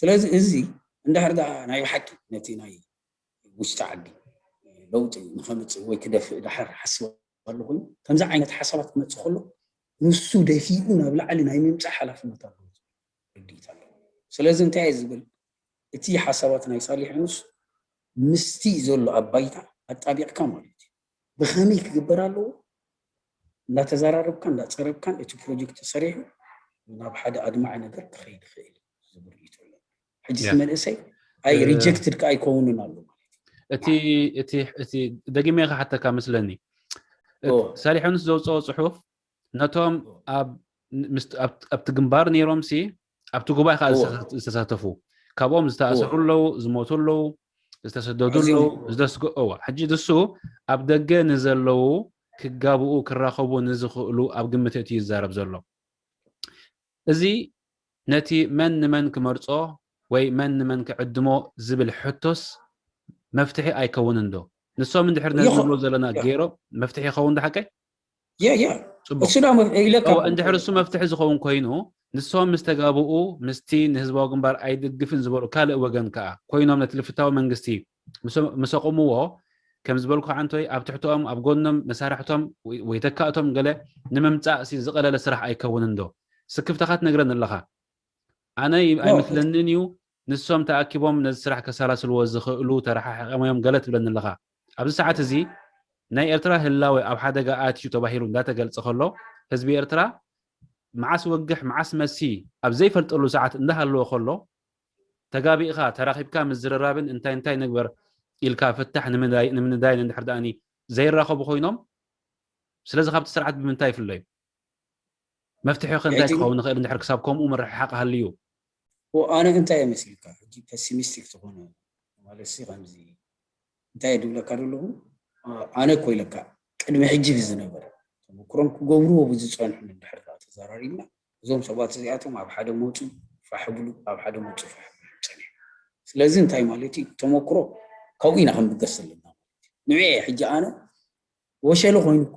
ስለዚ እዚ እንድሕር ዳ ናይ ብሓቂ ነቲ ናይ ውሽጢ ዓዲ ለውጢ ንኸምፅእ ወይ ክደፍእ ድሓር ሓስብ ኣሎ ኮይኑ ከምዚ ዓይነት ሓሳባት ክመፅእ ከሎ ንሱ ደፊኡ ናብ ላዕሊ ናይ ምምፃእ ሓላፍነት ኣለዎ ርድኢት ኣለዎ ስለዚ እንታይ እየ ዝብል እቲ ሓሳባት ናይ ሳሊሕ ኑስ ምስቲ ዘሎ ኣብ ባይታ ኣጣቢቕካ ማለት እዩ ብኸመይ ክግበር ኣለዎ እንዳተዘራረብካ እንዳፀረብካን እቲ ፕሮጀክት ተሰሪሑ ናብ ሓደ ኣድማዒ ነገር ክኸይድ ይኽእል ዝብል ርእይቶ ኣሎ ሕጂ መንእሰይ ኣይ ሪጀክትድ ከ ኣይከውንን ኣሎ ማለት እዩ እቲ እቲ እቲ ደጊመ ክሓተካ መስለኒ ሳሊሖንስ ዘውፅኦ ፅሑፍ ነቶም ኣብ ኣብቲ ግንባር ነይሮም ሲ ኣብቲ ጉባኤ ከዓ ዝተሳተፉ ካብኦም ዝተኣሰሩ ኣለዉ ዝሞቱ ኣለዉ ዝተሰደዱ ኣለዉ ዝተስገ እዋ ሕጂ ንሱ ኣብ ደገ ንዘለዉ ክጋብኡ ክራኸቡ ንዝኽእሉ ኣብ ግምት እቲ ይዛረብ ዘሎ እዚ ነቲ መን ንመን ክመርጾ ወይ መን ንመን ክዕድሞ ዝብል ሕቶስ መፍትሒ ኣይከውንን ዶ? ንሶም እንድሕር ነዚ ንብሎ ዘለና ገይሮም መፍትሒ ይኸውን ዶ ሓቀይ? ጽቡቅ። እንድሕር እሱ መፍትሒ ዝኸውን ኮይኑ ንሶም ምስ ተጋብኡ ምስቲ ንህዝባዊ ግንባር ኣይድግፍን ዝበሉ ካልእ ወገን ከኣ ኮይኖም ነቲ ልፍታዊ መንግስቲ ምስ ኣቆምዎ ከም ዝበልኩ ዓንቶይ ኣብ ትሕትኦም ኣብ ጎኖም መሳርሕቶም ወይ ተካእቶም ገለ ንምምጻእ ሲ ዝቐለለ ስራሕ ኣይከውንን ዶ? ስክፍታኻ ትነግረኒ ኣለኻ። ኣነ ኣይመስለንን እዩ ንሶም ተኣኪቦም ነዚ ስራሕ ከሰላስልዎ ዝኽእሉ ተረሓሒቖም እዮም ገለ ትብለኒ ኣለኻ። ኣብዚ ሰዓት እዚ ናይ ኤርትራ ህላወ ኣብ ሓደጋ ኣትዩ ተባሂሉ እንዳተገልጸ ከሎ ህዝቢ ኤርትራ መዓስ ወግሕ መዓስ መሲ ኣብ ዘይፈልጠሉ ሰዓት እንዳሃለወ ከሎ ተጋቢእኻ ተራኺብካ ምዝርራብን እንታይ እንታይ ንግበር ኢልካ ፍታሕ ንምንዳይን እንድሕር ደኣኒ ዘይራኸቡ ኮይኖም ስለዚ ካብቲ ስርዓት ብምንታይ ይፍለዩ? መፍትሒ ከ እንታይ ክኸውን ይኽእል እንድሕር ክሳብ ከምኡ ምርሕሓቕ ሃልዩ? ኣነ እንታይ እየ መሲልካ ሕጂ ፐሲሚስቲክ ዝኾነ ማለት ሲ ከምዚ እንታይ እየ ድብለካ ዘለኹ ኣነ እኮ ኢለካ ቅድሚ ሕጂ ብዝነበረ ተመክሮም ክገብርዎ ብዝፀንሑ እንድሕር ተዘራሪብና እዞም ሰባት እዚኣቶም ኣብ ሓደ መፁ ፋሕ ብሉ ኣብ ሓደ መፁ ፋሕ ብሉ ፀኒሑ ስለዚ እንታይ ማለት እዩ ተመክሮ ካብኡ ኢና ክንብገስ ዘለና ማለት እዩ ንዕ ሕጂ ኣነ ወሸለ ኮይኑ እኮ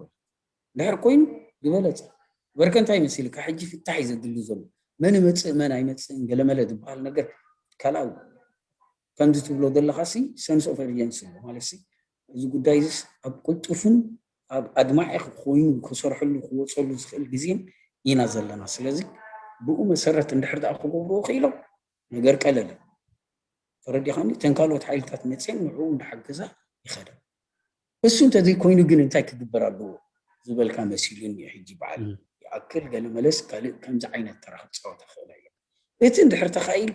ድሕር ኮይኑ ዝበለፀ በርከ እንታይ መሲልካ ሕጂ ፍታሕ እዩ ዘድሊ ዘሎ መን ይመፅእ መን ኣይመፅእን ገለመለ ዝበሃል ነገር ካልኣዊ ከምዚ ትብሎ ዘለኻ ሲ sense of urgency ኣሎ ማለት ሲ፣ እዚ ጉዳይ ዚስ ኣብ ቅልጡፍን ኣብ ኣድማዒ ኮይኑ ክሰርሐሉ ክወፀሉ ዝኽእል ግዜን ኢና ዘለና። ስለዚ ብኡ መሰረት እንድሕር ደኣ ክገብርዎ ክኢሎም ነገር ቀለለ። ተረዲኻኒ? እተን ካልኦት ሓይልታት መፅየን ንዕኡ እንዳሓገዛ ይኸዳ። እሱ እንተዘይኮይኑ ግን እንታይ ክግበር ኣለዎ ዝበልካ መሲሉኒ ሕጂ በዓል ይኣክል ገለ መለስ ካልእ ከምዚ ዓይነት ተራ ክፃወት ይኽእል እየ። እቲ እንድሕር ተኻኢል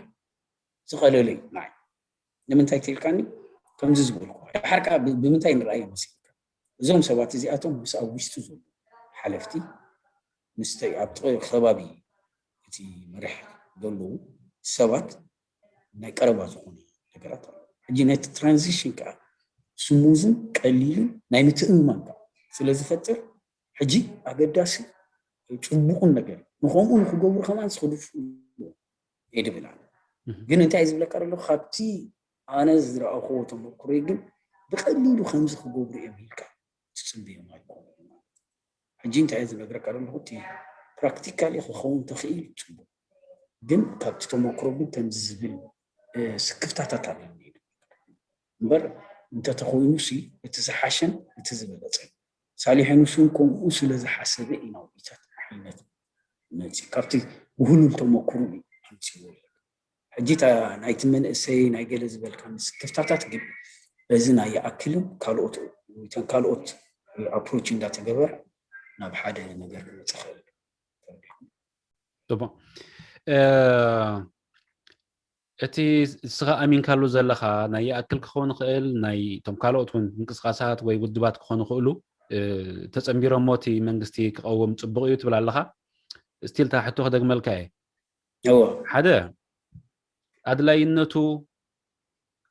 ዝቐለለ እዩ ንዓይ። ንምንታይ ትልካኒ? ከምዚ ዝበልኩ ድሓር ከዓ ብምንታይ ንረኣዮ መሲልካ? እዞም ሰባት እዚኣቶም ምስ ኣብ ውሽጡ ዘለዉ ሓለፍቲ፣ ምስ ኣብ ከባቢ እቲ መሪሕ ዘለዉ ሰባት ናይ ቀረባ ዝኾነ ነገራት ኣሎ። ሕጂ ነቲ ትራንዚሽን ከዓ ስሙዝን ቀሊልን ናይ ምትእምማን ከዓ ስለ ዝፈጥር ሕጂ ኣገዳሲ ፅቡቕን ነገር ንከምኡ ንክገብሩ ከማን ዝኽድፉ እየ ድብል ኣነ። ግን እንታይ ዝብለካ ዘሎ ካብቲ ኣነ ዝረኣኽዎ ተመክሮይ ግን ብቐሊሉ ከምዚ ክገብሩ እዮም ኢልካ ትፅበዮም ኣይኮኑን ማለት እዩ። ሕጂ እንታይ ዝነግረካ ዘለኹ እቲ ፕራክቲካሊ ክኸውን ተኽኢሉ ፅቡቕ፣ ግን ካብቲ ተመክሮ ግን ከምዚ ዝብል ስክፍታታት ኣለኒ እምበር እንተተኾይኑ ሲ እቲ ዝሓሸን እቲ ዝበለፀን ሳሊሐ ንሱ ከምኡ ስለ ዝሓሰበ ኢና ውዒታት ዓይነት መፂ ካብቲ ውህሉል ተመክሮ እዩ ኣምፅዎ። ሕጂ እታ ናይቲ መንእሰይ ናይ ገለ ዝበልካ ምስክፍታታት ግን በዚ ናይ ይኣክልን ካልኦት እተን ካልኦት ኣፕሮች እንዳተገበረ ናብ ሓደ ነገር ክመፅ ይኽእል። ጽቡቕ። እቲ እስኻ ኣሚንካሉ ዘለኻ ናይ ይኣክል ክኸውን ይኽእል፣ ናይ እቶም ካልኦት እውን ምንቅስቃሳት ወይ ውድባት ክኾኑ ይኽእሉ፣ ተጸንቢሮሞ እቲ መንግስቲ ክቐውም ጽቡቕ እዩ ትብል ኣለኻ። ስቲል እታ ሕቶ ክደግመልካ እየ። ሓደ ኣድላይነቱ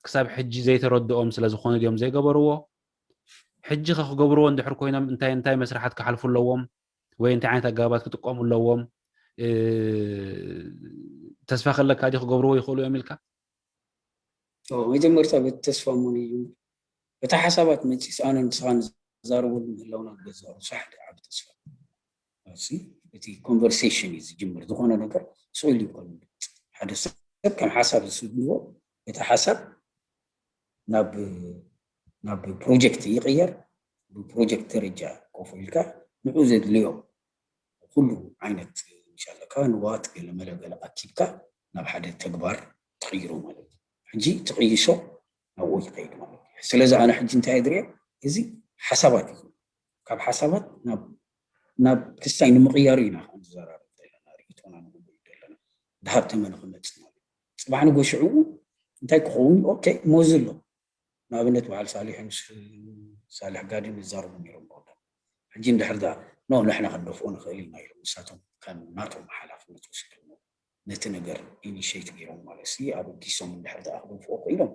ክሳብ ሕጂ ዘይተረድኦም ስለ ዝኾኑ ድዮም ዘይገበርዎ? ሕጂ ከ ክገብርዎ እንድሕር ኮይኖም እንታይ እንታይ መስርሓት ክሓልፉ ኣለዎም ወይ እንታይ ዓይነት ኣገባባት ክጥቀሙ ኣለዎም? ተስፋ ከለካ ድዩ ክገብርዎ ይኽእሉ እዮም ኢልካ? መጀመርታ በቲ ተስፋ እሞ ንጅምር። እታ ሓሳባት መፂስ ኣነ ንስኻ ንዛረበሉ ምህላውና ገዛሩ ሳሕ ዓብ ተስፋ። እቲ ኮንቨርሴሽን እዩ ዝጅምር። ዝኾነ ነገር ስኢሉ ይኮን ሓደ ሰብ ከም ሓሳብ ዝስድዎ እቲ ሓሳብ ናብ ናብ ፕሮጀክት ይቕየር። ብፕሮጀክት ደረጃ ኮፍ ኢልካ ንዑ ዘድልዮ ኩሉ ዓይነት ሻለካ ንዋት ገለ መለገለ ኣኪብካ ናብ ሓደ ተግባር ትቕይሮ ማለት እዩ። ሕጂ ትቕይሶ ናብኡ ይኸይድ ማለት እዩ። ስለዚ ኣነ ሕጂ እንታይ ድርየ እዚ ሓሳባት እዩ። ካብ ሓሳባት ናብ ናብ ክስታይ ንምቕያሩ ኢና ክንዘራረብ ዘለና ርእቶና ንግብር ዘለና ድሃብ ተመን ክመፅእ ማለት እዩ። ፅባሕ ንጎ ሽዕኡ እንታይ ክኸውን ኦኬ ሞዚ ኣሎ ንኣብነት በዓል ሳሊሕ ምስ ሳልሕ ጋዲ ንዛረቡ ነይሮም ብቐደም። ሕጂ እንድሕር ዳ ኖ ንሕና ክንደፍኦ ንኽእል ኢና ኢሎም ንሳቶም ከም ናቶም ሓላፍነት ወሲዶሞ ነቲ ነገር ኢኒሽት ገይሮም ማለት ሲ ኣብ ጊሶም እንድሕር ዳ ክደፍኦ ክኢሎም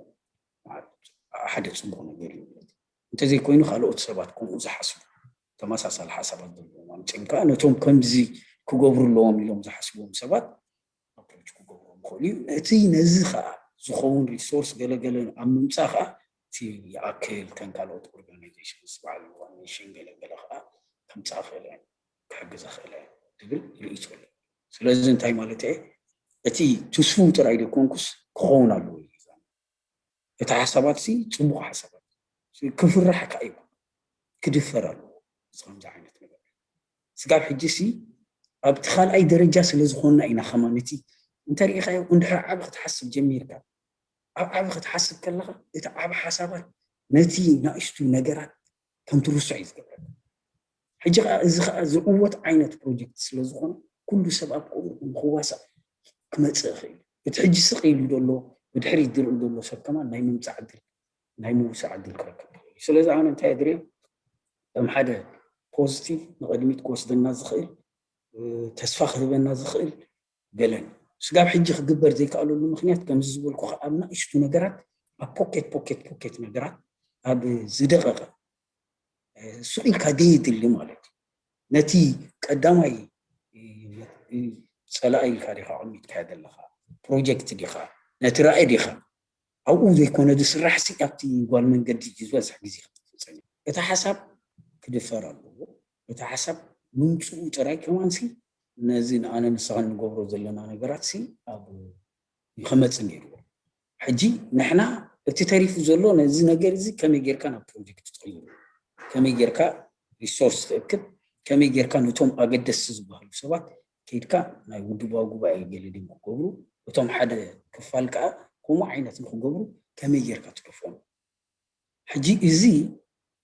ሓደ ፅቡቕ ነገር እዩ ማለት እዩ። እንተዘይኮይኑ ካልኦት ሰባት ከምኡ ዝሓስቡ ተመሳሳሊ ሓሳባት ዘለዎም ኣምፅኦም ከዓ ነቶም ከምዚ ክገብሩ ኣለዎም ኢሎም ዝሓስብዎም ሰባት ኣፕሮች ክገብሮም ይኽእሉ እዩ። እቲ ነዚ ከዓ ዝኸውን ሪሶርስ ገለገለ ኣብ ምምፃእ ከዓ እቲ ይኣክል ከም ካልኦት ኦርጋናይዜሽንስ በዓል ዋን ኔሽን ገለገለ ከዓ ከምፃእ ክእለ ክሕግዘ ክእለ ዝብል ርእይቶ ኣሎ። ስለዚ እንታይ ማለት እየ እቲ ትስፉው ጥራይ ደይኮንኩስ ክኸውን ኣለዎ እዩ። እቲ ሓሳባት ሲ ፅቡቕ ሓሳባት ክፍራሕ ከዓ ይኮን ክድፈር ኣለዎ። ከምዚ ዓይነት ነገር ስጋብ ሕጂ ሲ ኣብቲ ካልኣይ ደረጃ ስለ ዝኾንና ኢና ከማን እቲ እንተሪኢኻዮ እንድሕር ዓቢ ክትሓስብ ጀሚርካ ኣብ ዓቢ ክትሓስብ ከለኻ እቲ ዓቢ ሓሳባት ነቲ ናእሽቱ ነገራት ከም ትርስዖ እዩ ዝገብረካ። ሕጂ ከዓ እዚ ከዓ ዝዕወት ዓይነት ፕሮጀክት ስለ ዝኾነ ኩሉ ሰብ ኣብ ከምኡ ንክዋሳእ ክመፅእ ይኽእል። እቲ ሕጂ ስቕ ኢሉ ዘሎ ብድሕሪት ዝርኢ ዘሎ ሰብ ከማን ናይ ምምፃእ ዕድል ናይ ምውሳእ ዕድል ክረክብ ይኽእል። ስለዚ ኣነ እንታይ ድርየ ከም ሓደ ፖዚቲቭ ንቕድሚት ክወስደና ዝኽእል ተስፋ ክህበና ዝኽእል ገለን ስጋብ ሕጂ ክግበር ዘይከኣለሉ ምክንያት ከምዚ ዝበልኩ ከዓ ኣብ ናእሽቱ ነገራት ኣብ ፖኬት ፖኬት ፖኬት ነገራት ኣብ ዝደቐቐ ሱቕ ኢልካ ደየድሊ ማለት እዩ። ነቲ ቀዳማይ ፀላኢ ኢልካ ዲኻ ኣቐሚጥካዮ ዘለኻ ፕሮጀክት ዲኻ ነቲ ራእይ ዲኻ ኣብኡ ዘይኮነ ዝስራሕ ሲ ኣብቲ ጓል መንገዲ ዝበዝሕ ግዜ ክትፍፀም እዩ። እቲ ሓሳብ ክድፈር ኣለዎ። እቲ ሓሳብ ምምፅኡ ጥራይ ከማን ሲ ነዚ ንኣነ ንስኻን ንገብሮ ዘለና ነገራት ሲ ኣብ ይኸመፅ ነይርዎ። ሕጂ ንሕና እቲ ተሪፉ ዘሎ ነዚ ነገር እዚ ከመይ ጌርካ ናብ ፕሮጀክት ትቕይሩ፣ ከመይ ጌርካ ሪሶርስ ትእክብ፣ ከመይ ጌርካ ነቶም ኣገደስቲ ዝበሃሉ ሰባት ከይድካ ናይ ውድባዊ ጉባኤ ገለ ድም ክገብሩ፣ እቶም ሓደ ክፋል ከዓ ከምኡ ዓይነት ንክገብሩ ከመይ ጌርካ ትደፍኦም? ሕጂ እዚ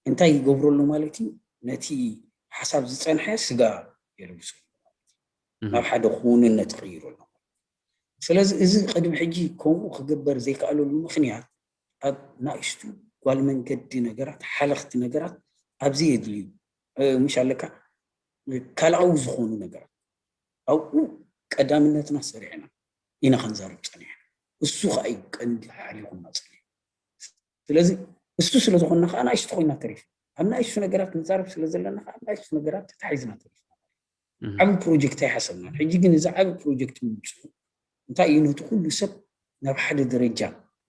እንታይ ይገብሮ ኣሎ ማለት እዩ? ነቲ ሓሳብ ዝፀንሐ ስጋ የልብሶ፣ ናብ ሓደ ክውንነት ይቕይሮ ኣሎ። ስለዚ እዚ ቅድሚ ሕጂ ከምኡ ክግበር ዘይከኣለሉ ምኽንያት ኣብ ናእሽቱ ጓል መንገዲ ነገራት፣ ሓለኽቲ ነገራት ኣብዚ የድልዩ፣ ምሽ ኣለካ ካልኣዊ ዝኾኑ ነገራት ኣብኡ ቀዳምነትና ሰሪዕና ኢና ክንዛርብ ፀኒሕና። እሱ ከዓ እዩ ቀንዲ ሓሊኹና ፀኒሑ። ስለዚ እሱ ስለ ዝኾንና ከዓ ናእሽቱ ኮይና ተሪፍ። ኣብ ናእሽቱ ነገራት ንዛረብ ስለ ዘለና ከዓ ናእሽቱ ነገራት ተታሒዝና ተሪፍ። ዓብ ፕሮጀክት ኣይሓሰብናን። ሕጂ ግን እዚ ዓብ ፕሮጀክት ምምፅኡ እንታይ እዩ ነቲ ኩሉ ሰብ ናብ ሓደ ደረጃ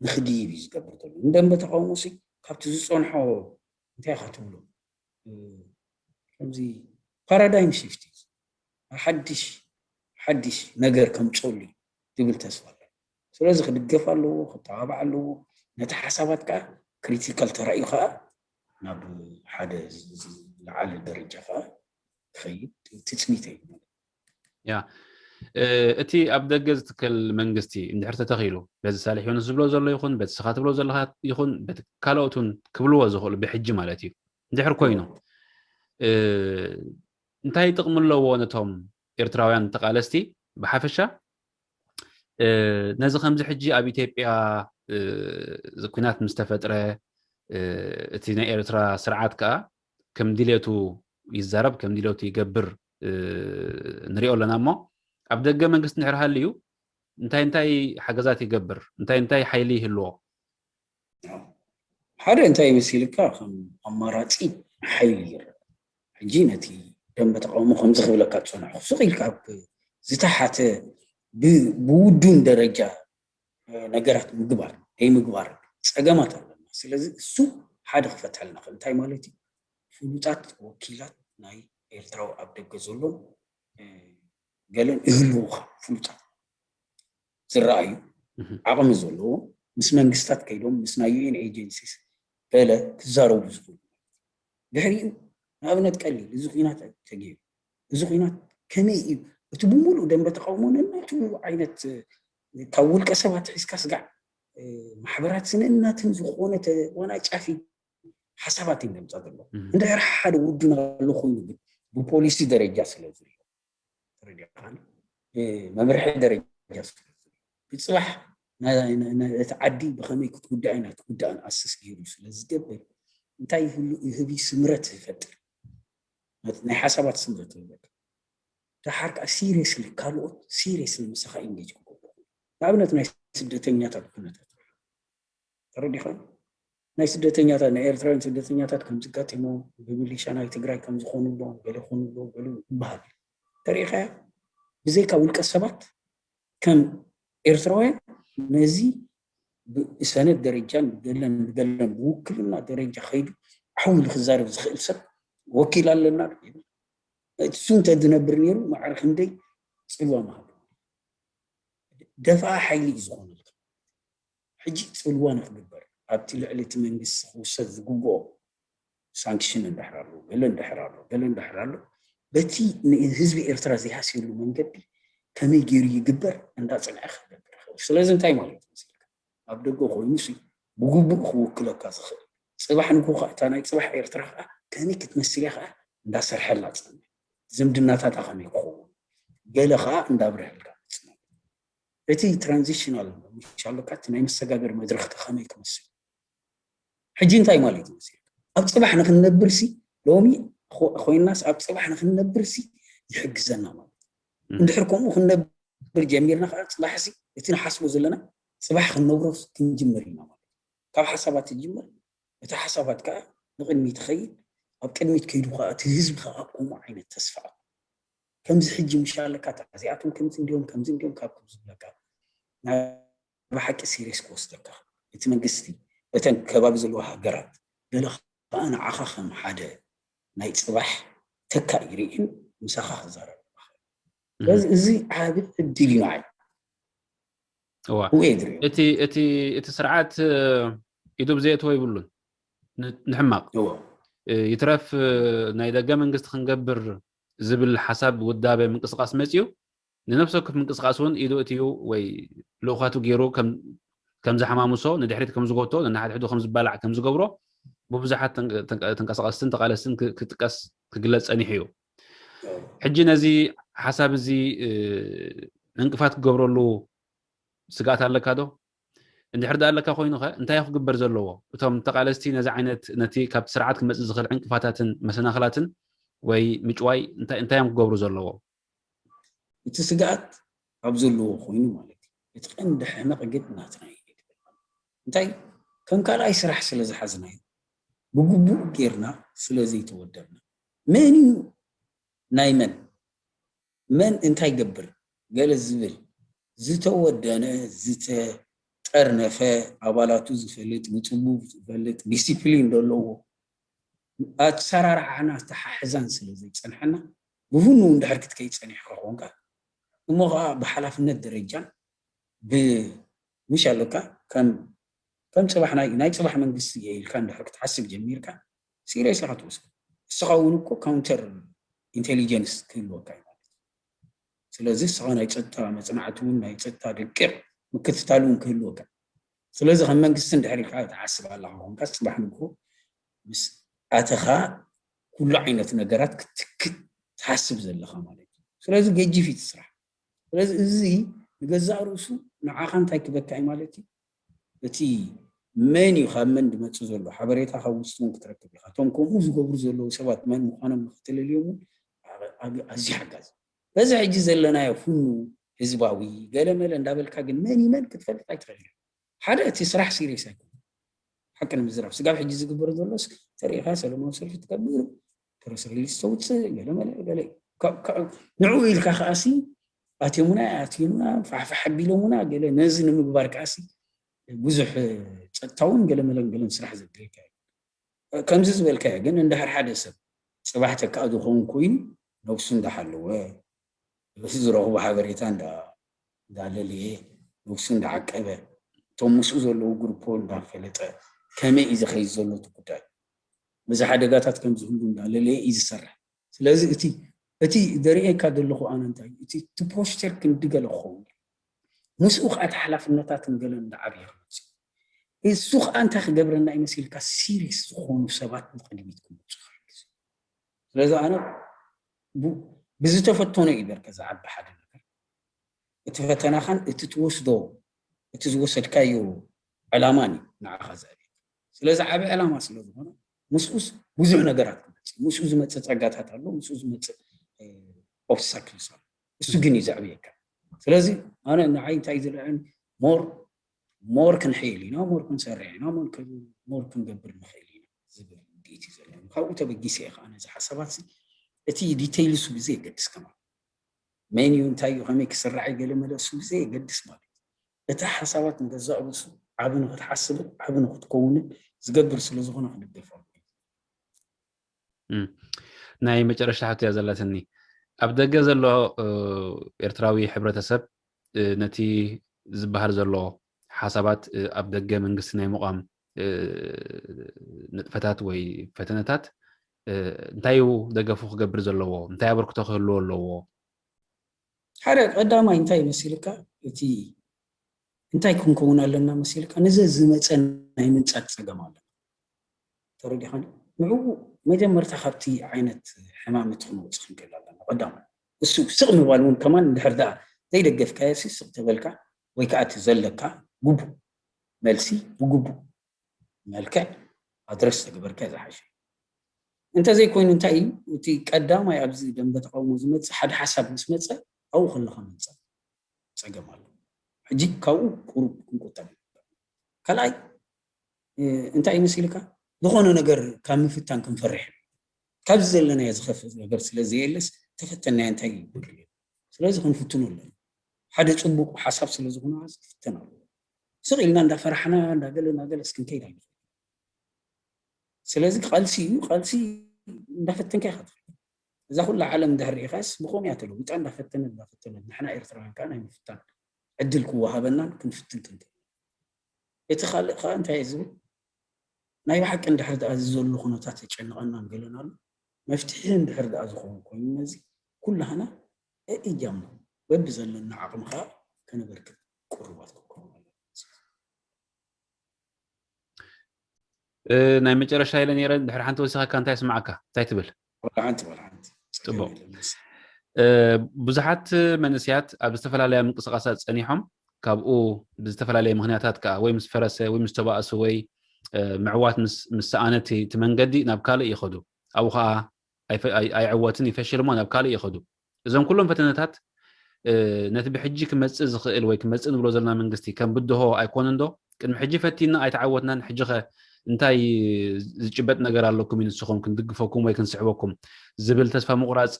ንክድይብ እዩ ዝገብር ዘሎ። ንደንበ ተቃውሞ ሲ ካብቲ ዝፀንሖ እንታይ ኢኻ ትብሎ? ከምዚ ፓራዳይም ሽፍት እዩ። ሓድሽ ሓድሽ ነገር ከምፀሉ እዩ ዝብል ተስፋ ኣሎ። ስለዚ ክድገፍ ኣለዎ፣ ክተባባዕ ኣለዎ። ነቲ ሓሳባት ከዓ ክሪቲካል ተራእዩ ከዓ ናብ ሓደ ዝለዓለ ደረጃ ከዓ ክኸይድ ትፅቢተ እዩ። ያ እቲ ኣብ ደገ ዝትከል መንግስቲ እንድሕር ተተኺሉ በዚ ሳልሕ ዮኑስ ዝብሎ ዘሎ ይኹን በቲ ስኻ ትብሎ ዘለካ ይኹን በቲ ካልኦት እውን ክብልዎ ዝኽእሉ ብሕጂ ማለት እዩ እንድሕር ኮይኑ እንታይ ጥቕሚ ኣለዎ ነቶም ኤርትራውያን ተቓለስቲ ብሓፈሻ ነዚ ከምዚ ሕጂ ኣብ ኢትዮጵያ ኩናት ምስ ተፈጥረ እቲ ናይ ኤርትራ ስርዓት ከዓ ከም ድሌቱ ይዛረብ ከም ድሌቱ ይገብር ንሪኦ ኣለና እሞ ኣብ ደገ መንግስቲ እንድሕር ሃልዩ እንታይ እንታይ ሓገዛት ይገብር እንታይ እንታይ ሓይሊ ይህልዎ ሓደ እንታይ መሲልካ ከም ኣማራፂ ሓይሊ ይረአ ሕጂ ነቲ ደንበ ተቃውሞ ከምዚ ክብለካ ዝፀንሑ ሱቅ ኢልካ ዝተሓተ ብውዱን ደረጃ ነገራት ምግባር ደይ ምግባር ፀገማት ኣለና ስለዚ እሱ ሓደ ክፈትሐልና ክእል እንታይ ማለት እዩ ፍሉጣት ወኪላት ናይ ኤርትራዊ ኣብ ደገ ዘሎን ገለን ይህልውካ ፍሉጣት ዝረኣዩ ዓቕሚ ዘለዎ ምስ መንግስታት ከይዶም ምስ ናይ ዩኤን ኤጀንሲስ ገለ ክዛረቡ ዝኽእሉ ድሕሪኡ ንኣብነት ቀሊል እዚ ኩናት ተገይሩ እዚ ኩናት ከመይ እዩ እቲ ብምሉእ ደንበ ተቃውሞ ነናቱ ዓይነት ካብ ውልቀ ሰባት ሒዝካ ስጋዕ ማሕበራት ስነእናትን ዝኾነ ተወናጫፊ ሓሳባት እዩ ዘምፃ ዘሎ እንድሕር ሓደ ውዱን ኣሎ ኮይኑ ግን ብፖሊሲ ደረጃ ስለ ዝሪኦ ተረዲኻኒ መምርሒ ደረጃ ስለ ዝሪኦ ብፅባሕ እቲ ዓዲ ብኸመይ ክትጉዳእ ኢና ትጉዳእን ኣስስ ገይሩ ስለ ዝገብር እንታይ ይህሉ ይህብ ስምረት ዝፈጥር ናይ ሓሳባት ስምረት ይህበካ ደሓር ከዓ ሲሪየስሊ ካልኦት ሲሪየስሊ ምሳኻ ኢንጌጅ ክገብሩ ንኣብነት ናይ ስደተኛታት ኩነታት ተረዲኻ ናይ ስደተኛታት ናይ ኤርትራውያን ስደተኛታት ከም ዝጋጥሞ ብሚሊሻ ናይ ትግራይ ከም ዝኾኑሎ ገለ ኮኑሎ ገሉ ይበሃል ተሪኢኻያ ብዘይካ ውልቀ ሰባት ከም ኤርትራውያን ነዚ ብሰነድ ደረጃን ብገለን ብገለን ብውክልና ደረጃ ከይዱ ዓው ንክዛረብ ዝኽእል ሰብ ወኪል ኣለና ይብል እሱ እንተ ዝነብር ነይሩ ማዕረ ክንደይ ፅልዋ ምሃሉ ደፋ ሓይሊ እዩ ዝኾነልካ ሕጂ ፅልዋ ንክግበር ኣብቲ ልዕሊ እቲ መንግስቲ ክውሰድ ዝግብኦ ሳንክሽን እንድሕር ኣሎ ገለ እንድሕር ኣሎ ገለ እንድሕር ኣሎ በቲ ንህዝቢ ኤርትራ ዘይሃስየሉ መንገዲ ከመይ ገይሩ ይግበር እንዳፅንዐ ክገብር ይኽእል ስለዚ እንታይ ማለት እዩ ኣብ ደገ ኮይኑ ሲ ብግቡእ ክውክለካ ዝኽእል ፅባሕ ንግሆ ከዓ እታ ናይ ፅባሕ ኤርትራ ከዓ ከመይ ክትመስል እያ ከዓ እንዳሰርሐላ ፅንዕ ዝምድናታታ ከመይ ክኸውን ገለ ከዓ እንዳብረሀልካ ፅንዕ እቲ ትራንዚሽናል ምሻለካ እቲ ናይ መሰጋገር መድረኽቲ ከመይ ክመስል ሕጂ እንታይ ማለት እዩ መሲልካ ኣብ ፅባሕ ንክንነብር ሲ ሎሚ ኮይናስ ኣብ ፅባሕ ንክንነብር ሲ ይሕግዘና ማለት እዩ እንድሕር ከምኡ ክንነብር ጀሚርና ከዓ ፅባሕ ሲ እቲ ንሓስቦ ዘለና ፅባሕ ክንነብሮ ክንጅምር ኢና ማለት ካብ ሓሳባት ትጅምር እቲ ሓሳባት ከዓ ንቅድሚት ይኸይድ ኣብ ቅድሚት ከይዱ ከዓ እቲ ህዝቢ ከዓ ከምኡ ዓይነት ተስፋ ከምዚ ሕጂ ምሻ ኣለካ እዚኣቶም ከምዚ እንዲዮም ከምዚ እንዲዮም ካብ ዝብለካ ብሓቂ ሲሪየስ ክወስደካ እቲ መንግስቲ እተን ከባቢ ዘለዎ ሃገራት ገለ ከዓ ንዓኻ ከም ሓደ ናይ ፅባሕ ተካ ይርእን ምሳኻ ክዛረብ ስለዚ እዚ ዓብ ዕድል እዩ ንዓይ እዋ። እቲ እቲ እቲ ስርዓት ኢዱ ብዘየእትዎ ይብሉን። ንሕማቕ ይትረፍ ናይ ደገ መንግስቲ ክንገብር ዝብል ሓሳብ ውዳበ ምንቅስቃስ መፅዩ፣ ንነብሰ ወከፍ ምንቅስቃስ እውን ኢዱ እትዩ ወይ ልኡኻቱ ገይሩ ከም ዘሓማምሶ፣ ንድሕሪት ከም ዝጎቶ፣ ነናሓድሕዱ ከም ዝባላዕ ከም ዝገብሮ ብብዙሓት ተንቀሳቀስትን ተቃለስትን ክጥቀስ ክግለጽ ጸኒሑ እዩ። ሕጂ ነዚ ሓሳብ እዚ እንቅፋት ክገብረሉ ስግኣት ኣለካ ዶ? እንድሕር ዳ ኣለካ ኮይኑ ከ እንታይ ክግበር ዘለዎ? እቶም ተቃለስቲ ነዚ ዓይነት ነቲ ካብቲ ስርዓት ክመጽእ ዝኽእል ዕንቅፋታትን መሰናኽላትን ወይ ምጭዋይ እንታይ እዮም ክገብሩ ዘለዎ? እቲ ስግኣት ኣብ ዘለዎ ኮይኑ ማለት እዩ። እቲ ቀንዲ ሕመቕ ግን ናትና እዩ። እንታይ ከም ካልኣይ ስራሕ ስለ ዝሓዝናዮ ብግቡእ ጌርና ስለ ዘይተወደብና መን እዩ ናይ መን መን እንታይ ገብር ገለ ዝብል ዝተወደነ ዝተጠርነፈ ኣባላቱ ዝፈልጥ ብፅቡብ ዝፈልጥ ዲሲፕሊን ዘለዎ ኣሰራርዓና ዝተሓሕዛን ስለ ዘይፀንሐና ብቡኑ እንድሕር ክትከይድ ፀኒሕካ ኮንካ እሞ ከዓ ብሓላፍነት ደረጃን ምሽ ኣለካ ከም ከም ፅባሕ ናይ ናይ ፅባሕ መንግስቲ እየ ኢልካ እንድሕር ክትሓስብ ጀሚርካ ሲሪየስ ኢኻ ትወስዶ። እስኻ እውን እኮ ካውንተር ኢንቴሊጀንስ ክህልወካ እዩ ማለት እዩ። ስለዚ እስኻ ናይ ፀጥታ መፅናዕቲ እውን ናይ ፀጥታ ደቂቕ ምክትታል እውን ክህልወካ። ስለዚ ከም መንግስቲ እንድሕር ኢልካ ትሓስብ ኣለኻ ኮንካ ፅባሕ ንግሆ ምስ ኣተኻ ኩሉ ዓይነት ነገራት ክትክት ትሓስብ ዘለኻ ማለት እዩ። ስለዚ ገጂፍ እዩ እቲ ስራሕ። ስለዚ እዚ ንገዛእ ርእሱ ንዓኻ እንታይ ክበካ እዩ ማለት እዩ? እቲ መን እዩ ካብ መን ዝመፅእ ዘሎ ሓበሬታ ካብ ውስጡ እውን ክትረክብ ኢኻ። እቶም ከምኡ ዝገብሩ ዘለዉ ሰባት መን ምዃኖም ንክትለልዮም እውን ኣዝዩ ሓጋዚ። በዚ ሕጂ ዘለናዮ ፍኑ ህዝባዊ ገለመለ እንዳበልካ ግን መን እዩ መን ክትፈልጥ ኣይትኽእል። ሓደ እቲ ስራሕ ሲሪየስ ኣይኮነ ሓቂ ንምዝራብ ስጋብ ሕጂ ዝግበር ዘሎስ ተሪኢኻ ሰለማዊ ሰልፊ ትገብር ፕረስ ሪሊስ ተውፅእ ገለመለ ገለ ንዕኡ ኢልካ ከዓሲ ኣትዮሙና ኣትዮሙና ፋሕፋሕ ኣቢሎሙና ገለ ነዚ ንምግባር ከዓሲ ብዙሕ ፀጥታውን ገለመለን ገለን ስራሕ ዘድልየካ እዩ። ከምዚ ዝበልካዮ ግን እንድሕር ሓደ ሰብ ፅባሕ ተካእ ዝኸውን ኮይኑ ነብሱ እንዳሓለወ ዝረኽቦ ሓበሬታ እንዳለለየ ነብሱ እንዳዓቀበ እቶም ምስኡ ዘለዉ ግሩፖ እንዳፈለጠ ከመይ እዩ ዝኸይድ ዘሎ እቲ ጉዳይ እዚ ሓደጋታት ከም ዝህሉ እንዳለለየ እዩ ዝሰርሕ። ስለዚ እቲ እቲ ዘርእየካ ዘለኹ ኣነ እንታይ እቲ እቲ ፖስቸር ክንዲ ገለ ክኸውን ምስኡ ከዓ እቲ ሓላፍነታትን ገለን እንዳዓብየ ክመፅእ እሱ ከዓ እንታይ ክገብረና እዩ መሲልካ ሲሪየስ ዝኾኑ ሰባት ንቅድሚት ክመፁ ክሕግዝ ስለዚ ኣነ ብዝተፈተኖ እዩ በርከ ዝዓቢ ሓደ ነገር እቲ ፈተናኻን እቲ ትወስዶ እቲ ዝወሰድካዮ ዕላማን እዩ ንዓኻ ዘዕብየካ ስለዚ ዓቢ ዕላማ ስለ ዝኾነ ምስኡስ ብዙሕ ነገራት ክመፅእ ምስኡ ዝመፅእ ፀጋታት ኣሎ ምስኡ ዝመፅእ ኦብስታክልስ ኣሎ እሱ ግን እዩ ዘዕብየካ ስለዚ ኣነ ንዓይ እንታይ ዝረአን ሞር ሞር ክንሕይል ኢና ሞር ክንሰርሕ ኢና ሞር ክንገብር ንኽእል ኢና ዝብል ዲቲ ዘሎ ካብኡ ተበጊሰ እየ ከዓ ነዚ ሓሳባት እቲ ዲቴይል እሱ ግዜ የገድስ ከማ መን እዩ እንታይ እዩ ከመይ ክስራዕ ይገለ መለ እሱ ግዜ የገድስ ማለት እቲ ሓሳባት ንገዛእ ርእሱ ዓቢ ንክትሓስብን ዓቢ ንክትከውንን ዝገብር ስለ ዝኾነ ክድገፍ ናይ መጨረሽታ ሕቶ እያ ዘለትኒ ኣብ ደገ ዘሎ ኤርትራዊ ሕብረተሰብ ነቲ ዝበሃል ዘሎ ሓሳባት ኣብ ደገ መንግስቲ ናይ ምቋም ንጥፈታት ወይ ፈተነታት እንታይ እዩ ደገፉ ክገብር ዘለዎ እንታይ ኣበርክቶ ክህልዎ ኣለዎ ሓደ ቀዳማይ እንታይ መሲልካ እቲ እንታይ ክንከውን ኣለና መሲልካ ነዚ ዝመፀ ናይ ምንፃት ፀገም ኣለና ተረዲኻ ንዕኡ መጀመርታ ካብቲ ዓይነት ሕማም እቲ ክንወፅእ ክንክእል ኣለና ቀዳማይ እሱ ስቕ ምባል እውን ከማን እንድሕር ደኣ ዘይደገፍካዮ ሲ ስቕ ተበልካ ወይ ከዓ እቲ ዘለካ ግቡእ መልሲ ብግቡእ መልክዕ ኣድረስ ተግበርካ ዝሓሸ እንተዘይኮይኑ እንታይ እዩ እቲ ቀዳማይ ኣብዚ ደንበ ተቃውሞ ዝመፅእ ሓደ ሓሳብ ምስ መፀ ኣብኡ ከለካ መፀ ፀገም ኣሎ ሕጂ ካብኡ ቁሩብ ክንቁጠብ ካልኣይ እንታይ ይመስልካ ዝኾነ ነገር ካብ ምፍታን ክንፈርሕ ካብዚ ዘለናዮ ዝኸፍእ ነገር ስለ ዘየለስ ተፈተናዮ እንታይ ይብል ስለዚ ክንፍትኖ ኣለና ሓደ ፅቡቅ ሓሳብ ስለ ዝኾነ ክፍተን ኣለዎ ስቕ ኢልና እንዳፈራሕና እንዳገለ እንዳገለ እስክንከይድ ኣይንኽእል ስለዚ ቃልሲ እዩ ቃልሲ እንዳፈተንካ ኢካ ትኽእል እዛ ኩላ ዓለም እንድሕር ርኢኻስ ብኸምኡ እያ ተለዊጣ እንዳፈተነ እንዳፈተነ ንሕና ኤርትራውያን ከዓ ናይ ምፍታን ዕድል ክወሃበናን ክንፍትን ክንክእል። እቲ ካልእ ከዓ እንታይ እዩ ዝብል? ናይ ብሓቂ እንድሕር ደኣ እዚ ዘሎ ኩነታት የጨንቐናን ገለን ኣሎ፣ መፍትሒ እንድሕር ደኣ ዝኸውን ኮይኑ ነዚ ኩላህና እእጃምና በብዘለና ዓቕሚ ከዓ ከነበርክት ቅሩባት ክንከውን ኣለና። ናይ መጨረሻ ኢለ ነይረ። ድሕሪ ሓንቲ ወሲኻካ እንታይ ይስምዓካ? እንታይ ትብል? ወላ ሓንቲ ወላ ሓንቲ ጽቡቕ። ብዙሓት መንእስያት ኣብ ዝተፈላለያ ምንቅስቃሳት ጸኒሖም፣ ካብኡ ብዝተፈላለየ ምኽንያታት ከዓ ወይ ምስ ፈረሰ ወይ ምስ ተባእሱ ወይ ምዕዋት ምስ ሰኣነ እቲ መንገዲ ናብ ካልእ ይኸዱ። ኣብኡ ከዓ ኣይዕወትን፣ ይፈሽልሞ ናብ ካልእ ይኸዱ። እዞም ኩሎም ፈተነታት ነቲ ብሕጂ ክመፅእ ዝኽእል ወይ ክመፅእ ንብሎ ዘለና መንግስቲ ከም ብድሆ ኣይኮኑን ዶ? ቅድሚ ሕጂ ፈቲና ኣይተዓወትናን፣ ሕጂ ኸ እንታይ ዝጭበጥ ነገር ኣለኩም እዩ ንስኹም ክንድግፈኩም ወይ ክንስዕበኩም ዝብል ተስፋ ምቑራፅ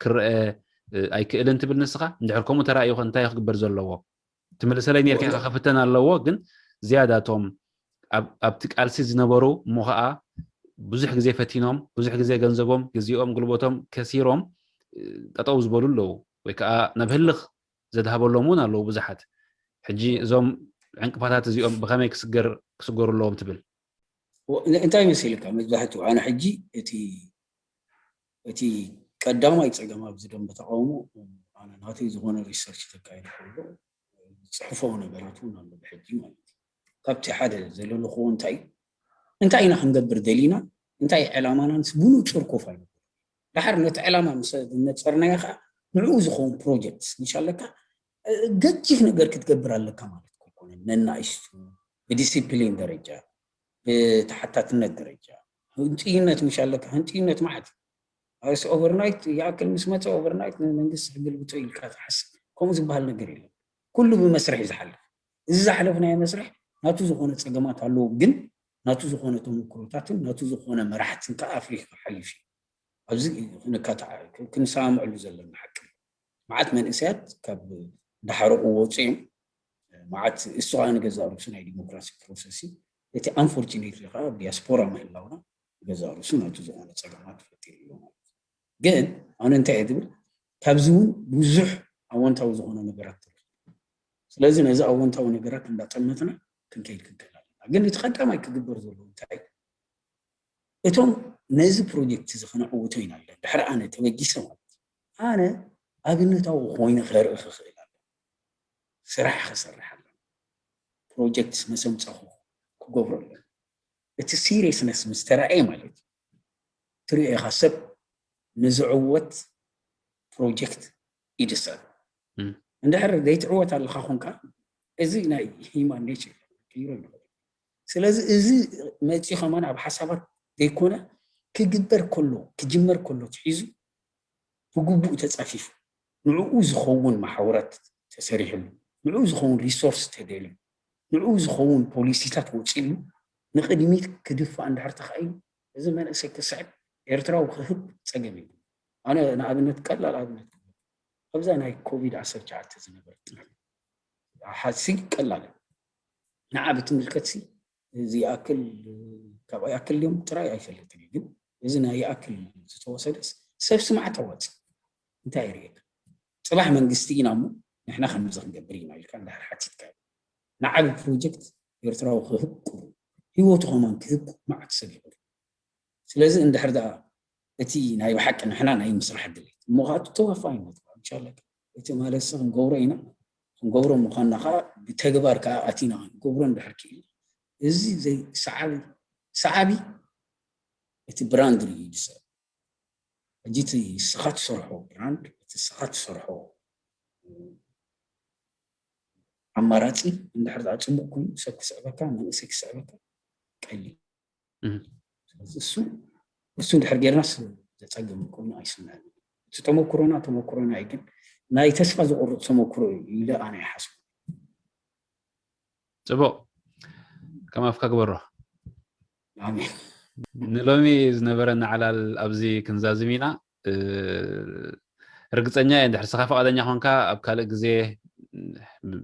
ክረአ ኣይክእልን ትብል ንስኻ? እንድሕር ከምኡ ተራእዩ ኸ እንታይ ክግበር ዘለዎ? ትምልሰለይ ነርካ ኢኻ፣ ክፍተን ኣለዎ። ግን ዝያዳቶም ኣብቲ ቃልሲ ዝነበሩ እሞ ኸዓ ብዙሕ ግዜ ፈቲኖም፣ ብዙሕ ግዜ ገንዘቦም፣ ግዜኦም፣ ጉልበቶም ከሲሮም ጠጠው ዝበሉ ኣለዉ፣ ወይ ከዓ ናብ ህልኽ ዘድሃበሎም እውን ኣለዉ ብዙሓት። ሕጂ እዞም ዕንቅፋታት እዚኦም ብኸመይ ክስገር ክስገሩ ኣለዎም ትብል? እንታይ መሲልካ? መብዛሕትኡ ኣነ ሕጂ እቲ እቲ ቀዳማይ ፀገም ኣብዚ ደንበ ተቃውሞ ኣነ ናተይ ዝኾነ ሪሰርች ተካይድ ከሎ ዝፅሕፎ ነገራት እውን ኣሎ ብሕጂ ማለት እዩ። ካብቲ ሓደ ዘለለኽዎ እንታይ እንታይ ኢና ክንገብር ደሊና እንታይ ዕላማናንስ ብንፁር ኮፍ ኣይነበረ። ድሓር ነቲ ዕላማ ምስ ነፀርናዮ ከዓ ንዕኡ ዝኸውን ፕሮጀክት ንሻለካ ገጅፍ ነገር ክትገብር ኣለካ ማለት ኣይኮነን። ነናእሽቱ ብዲሲፕሊን ደረጃ ብተሓታትነት ደረጃ ህንጥይነት ምሽ ኣለካ። ህንጥይነት ማለት ኣስ ኦቨርናይት ይኣክል ምስ መፀ ኦቨርናይት ንመንግስቲ ክግልብጦ ኢልካ ትሓስብ። ከምኡ ዝበሃል ነገር የለን። ኩሉ ብመስርሕ እዩ ዝሓልፍ። እዚ ዝሓለፍናዮ መስርሕ ናቱ ዝኾነ ፀገማት ኣለዎ፣ ግን ናቱ ዝኾነ ተመክሮታትን ናቱ ዝኾነ መራሕትን ከዓ ኣፍሪካ ሓሊፍ እዩ። ኣብዚ ክንሰማምዐሉ ዘለና ሓቂ። መዓት መንእሰያት ካብ እንዳሓረቑ ወፂኦም፣ መዓት እሱ ከዓ ንገዛእ ርእሱ ናይ ዲሞክራሲ ፕሮሰስ እዩ። እቲ ኣንፎርቹኔትሊ ከዓ ኣብ ዲያስፖራ ምህላውና ገዛእ ርእሱ ናቱ ዝኾነ ፀገማት ፈጢሩ ኣሎ ማለት እዩ። ግን ኣነ እንታይ እየ ዝብል፣ ካብዚ እውን ብዙሕ ኣወንታዊ ዝኾነ ነገራት ትረኽብ። ስለዚ ነዚ ኣወንታዊ ነገራት እንዳጠመትና ክንከይድ ክንክእል ኣለና። ግን እቲ ቀዳማይ ክግበር ዘለዎ እንታይ እዩ? እቶም ነዚ ፕሮጀክት እዚ ክነዕውቶ ኢና ኣለና ድሕሪ ኣነ ተበጊሰ ማለት እዩ። ኣነ ኣብነታዊ ኮይነ ከርኢ ክኽእል ኣለና። ስራሕ ክሰርሕ ኣለና። ፕሮጀክት መሰምፀኹ ክገብሮ ኣለና። እቲ ሲሪየስነስ ምስ ተረኣየ ማለት እዩ ትሪኦ ኢኻ ሰብ ንዝዕወት ፕሮጀክት ኢድሰብ እንድሕር ዘይትዕወት ኣለኻ ኮንካ እዚ ናይ ሂማን ኔቸር ክይሮ ይኽእል። ስለዚ እዚ መፂ ከማን ኣብ ሓሳባት ዘይኮነ ክግበር ከሎ ክጅመር ከሎ ትሒዙ ብግቡእ ተፃፊፉ ንዕኡ ዝኸውን መሓውራት ተሰሪሕሉ ንዕኡ ዝኸውን ሪሶርስ ተደልዩ ንዕኡ ዝኸውን ፖሊሲታት ወፂሉ ንቕድሚት ክድፋእ እንድሕር ተኻኢሉ እዚ መንእሰይ ክስዕብ ኤርትራዊ ክህብ ፀገም እዩ። ኣነ ንኣብነት ቀላል ኣብነት ኣብዛ ናይ ኮቪድ ዓሰርተ ትሽዓተ ዝነበረት ሓሲ ቀላል ንዓ ብትምልከት እዚ ይኣክል ካብ ኣይኣክል ድዮም ጥራይ ኣይፈልጥን እዩ ግን እዚ ናይ ይኣክል ዝተወሰደስ ሰብ ስማዕ ተዋፅ እንታይ ይርእየካ? ፅባሕ መንግስቲ ኢና እሞ ንሕና ከምዚ ክንገብር ኢና ኢልካ እንድሕር ሓቲትካ ንዓብ ፕሮጀክት ኤርትራዊ ክህብ ቁሩ ህይወቱ ከማን ክህብ መዓት ሰብ ይኽእል። ስለዚ እንድሕር ደኣ እቲ ናይ ብሓቂ ንሕና ናይ ምስራሕ ድሌት እሞ ከዓ ተወፋይነት ምሻለካ እቲ ማለት ክንገብሮ ኢና ክንገብሮ ምዃንና ከዓ ብተግባር ከዓ ኣቲና ክንገብሮ እንድሕር ክኢልና እዚ ሰዓቢ ሰዓቢ እቲ ብራንድ ርኢዩ ዝሰብ ሕጂ እቲ ስኻ ትሰርሖ ብራንድ እቲ ስኻ ትሰርሖ ኣማራፂ እንድሕር ደኣ ፅቡቅ ኮይኑ ሰብ ክስዕበካ መንእሰይ ክስዕበካ ቀሊል እሱ እሱ እንድሕር ጌርናስ ዘፀግም ኮይኑ ኣይስምዐን። እቲ ተመክሮና ተመክሮና እዩ ግን ናይ ተስፋ ዝቆርፅ ተመክሮ እዩ ኢለ ኣነ ይሓስብ። ፅቡቕ ከም ኣፍካ ግበሮ። ኣሜን። ንሎሚ ዝነበረና ዕላል ኣብዚ ክንዛዝም ኢና። ርግፀኛ እየ እንድሕር ስኻ ፈቓደኛ ኮንካ ኣብ ካልእ ግዜ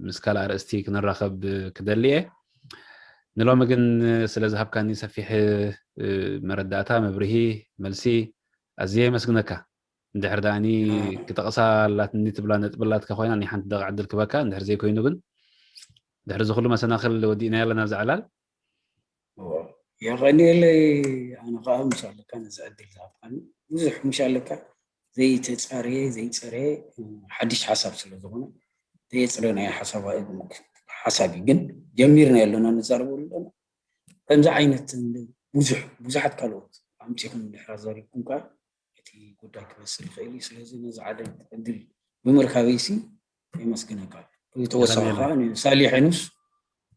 ምስ ካልእ ኣርእስቲ ክንራኸብ ክደሊ እየ። ንሎሚ ግን ስለ ዝሃብካኒ ሰፊሕ መረዳእታ፣ መብርሂ፣ መልሲ ኣዝየ የመስግነካ። እንድሕር ዳኣኒ ክጠቕሳ ኣላትኒ ትብላ ነጥቢ ኣላትካ ኮይና፣ ናይ ሓንቲ ደቂቕ ዕድል ክበካ፣ እንድሕር ዘይኮይኑ ግን፣ ድሕሪ እዚ ኩሉ መሰናኽል ወዲእናዮ ኣለና ኣብዚ ዕላል። የቐኒየለይ። ኣነ ከዓ ምሻለካ ነዚ ዕድል ዝሃብካኒ፣ ብዙሕ ምሻለካ ዘይተፃረየ ዘይፀረየ ሓድሽ ሓሳብ ስለ ዝኾነ ዘየፅረናዮ ሓሳብ እዩ። ግን ጀሚርና ኣለና ንዛረበሉ ኣለና። ከምዚ ዓይነት ብዙሕ ብዙሓት ካልኦት ኣምፂኹም ድሕራ ዘሪብኩም ከዓ እቲ ጉዳይ ክበስል ይኽእል እዩ። ስለዚ ነዚ ሓደ ዕድል ብምርካበይሲ የመስግነካ። ተወሳኺ ከዓ ንሳሊ ሕኑስ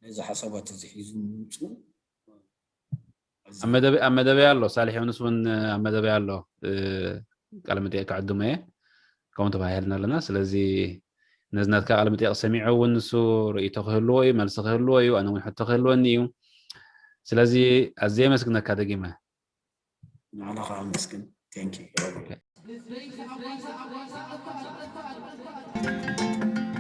ነዚ ሓሳባት እዚ ሒዙ ምምፅኡ ኣብ መደበይ ኣሎ። ሳልሕ ዮኑስ እውን ኣብ መደበይ ኣሎ። ቃለ መጠየቅ ክዕድሞ እየ ከምኡ ተባሂልና ኣለና። ስለዚ ነዚ ናትካ ቃለ መጠየቅ ሰሚዑ እውን ንሱ ርእይቶ ክህልዎ እዩ፣ መልሲ ክህልዎ እዩ፣ ኣነ እውን ሕቶ ክህልወኒ እዩ። ስለዚ ኣዝየ የመስግነካ ደጊመ። ንዓና ከዓ ኣመስግን። Thank you።